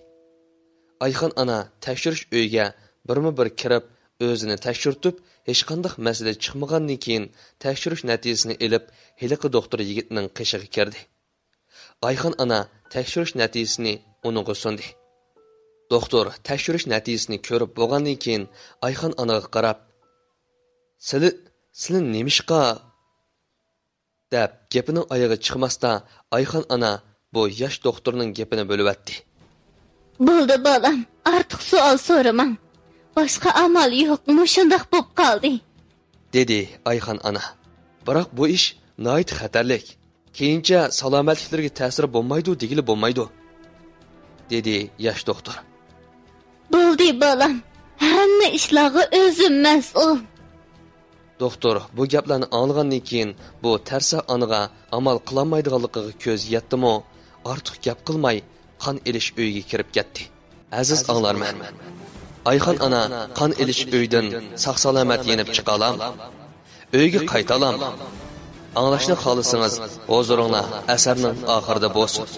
ئايخان ئانا تەكشۈرۈش ئۆيىگە بىرمۇ بىر كىرىپ، ئۆزىنى تەكشۈرتۈپ، ھېچقانداق مەسىلە چىقمىغاندىن كېيىن، تەكشۈرۈش نەتىجىسىنى ئېلىپ، ھېلىقى دوختۇر يىگىتنىڭ قېشىغا كىردى. ئايخان ئانا تەكشۈرۈش نەتىجىسىنى ئۇنىڭغا سۇندى. دوختۇر تەكشۈرۈش نەتىجىسىنى كۆرۈپ بولغاندىن كېيىن، ئايخان ئانىغا قاراپ، سىلى، سىلى نېمىشقا؟ دەپ، گېپىنىڭ ئايىغى چىقماستا، ئايخان ئانا بۇ ياش دوختۇرنىڭ گېپىنى بۆلۈۋەتتى. بولدى، بالام، ئارتۇق سوئال سورىماڭ. باشقا ئامال يوق، مۇشۇنداق بوپ قالدى. دېدى ئايخان ئانا. بىراق بۇ ئىش ناھايىتى خەتەرلىك. كېيىنچە سالامەتلىكلىرىگە تەسىرى بولمايدۇ دېگىلى بولمايدۇ، دېدى ياش دوختۇر. بولدى، بالام، ھەممە ئىشلارغا ئۆزۈم مەسئۇل. دوختۇر بۇ گەپلەرنى ئاڭلىغاندىن كېيىن، بۇ تەرسا ئانىغا ئامال قىلالمايدىغانلىقىغا كۆزى يەتتىمۇ، ئارتۇق گەپ قىلماي، قان ئېلىش ئۆيىگە كىرىپ كەتتى. ئەزىز ئاڭلارمەن، ئايخان ئانا قان ئېلىش ئۆيدىن ساق-سالامەت يېنىپ چىقالام؟ ئۆيگە قايتالام؟ ئاڭلاشنى خالىسىڭىز، ھۇزۇرۇڭلار ئەسەرنىڭ ئاخىرىدا بولسۇن.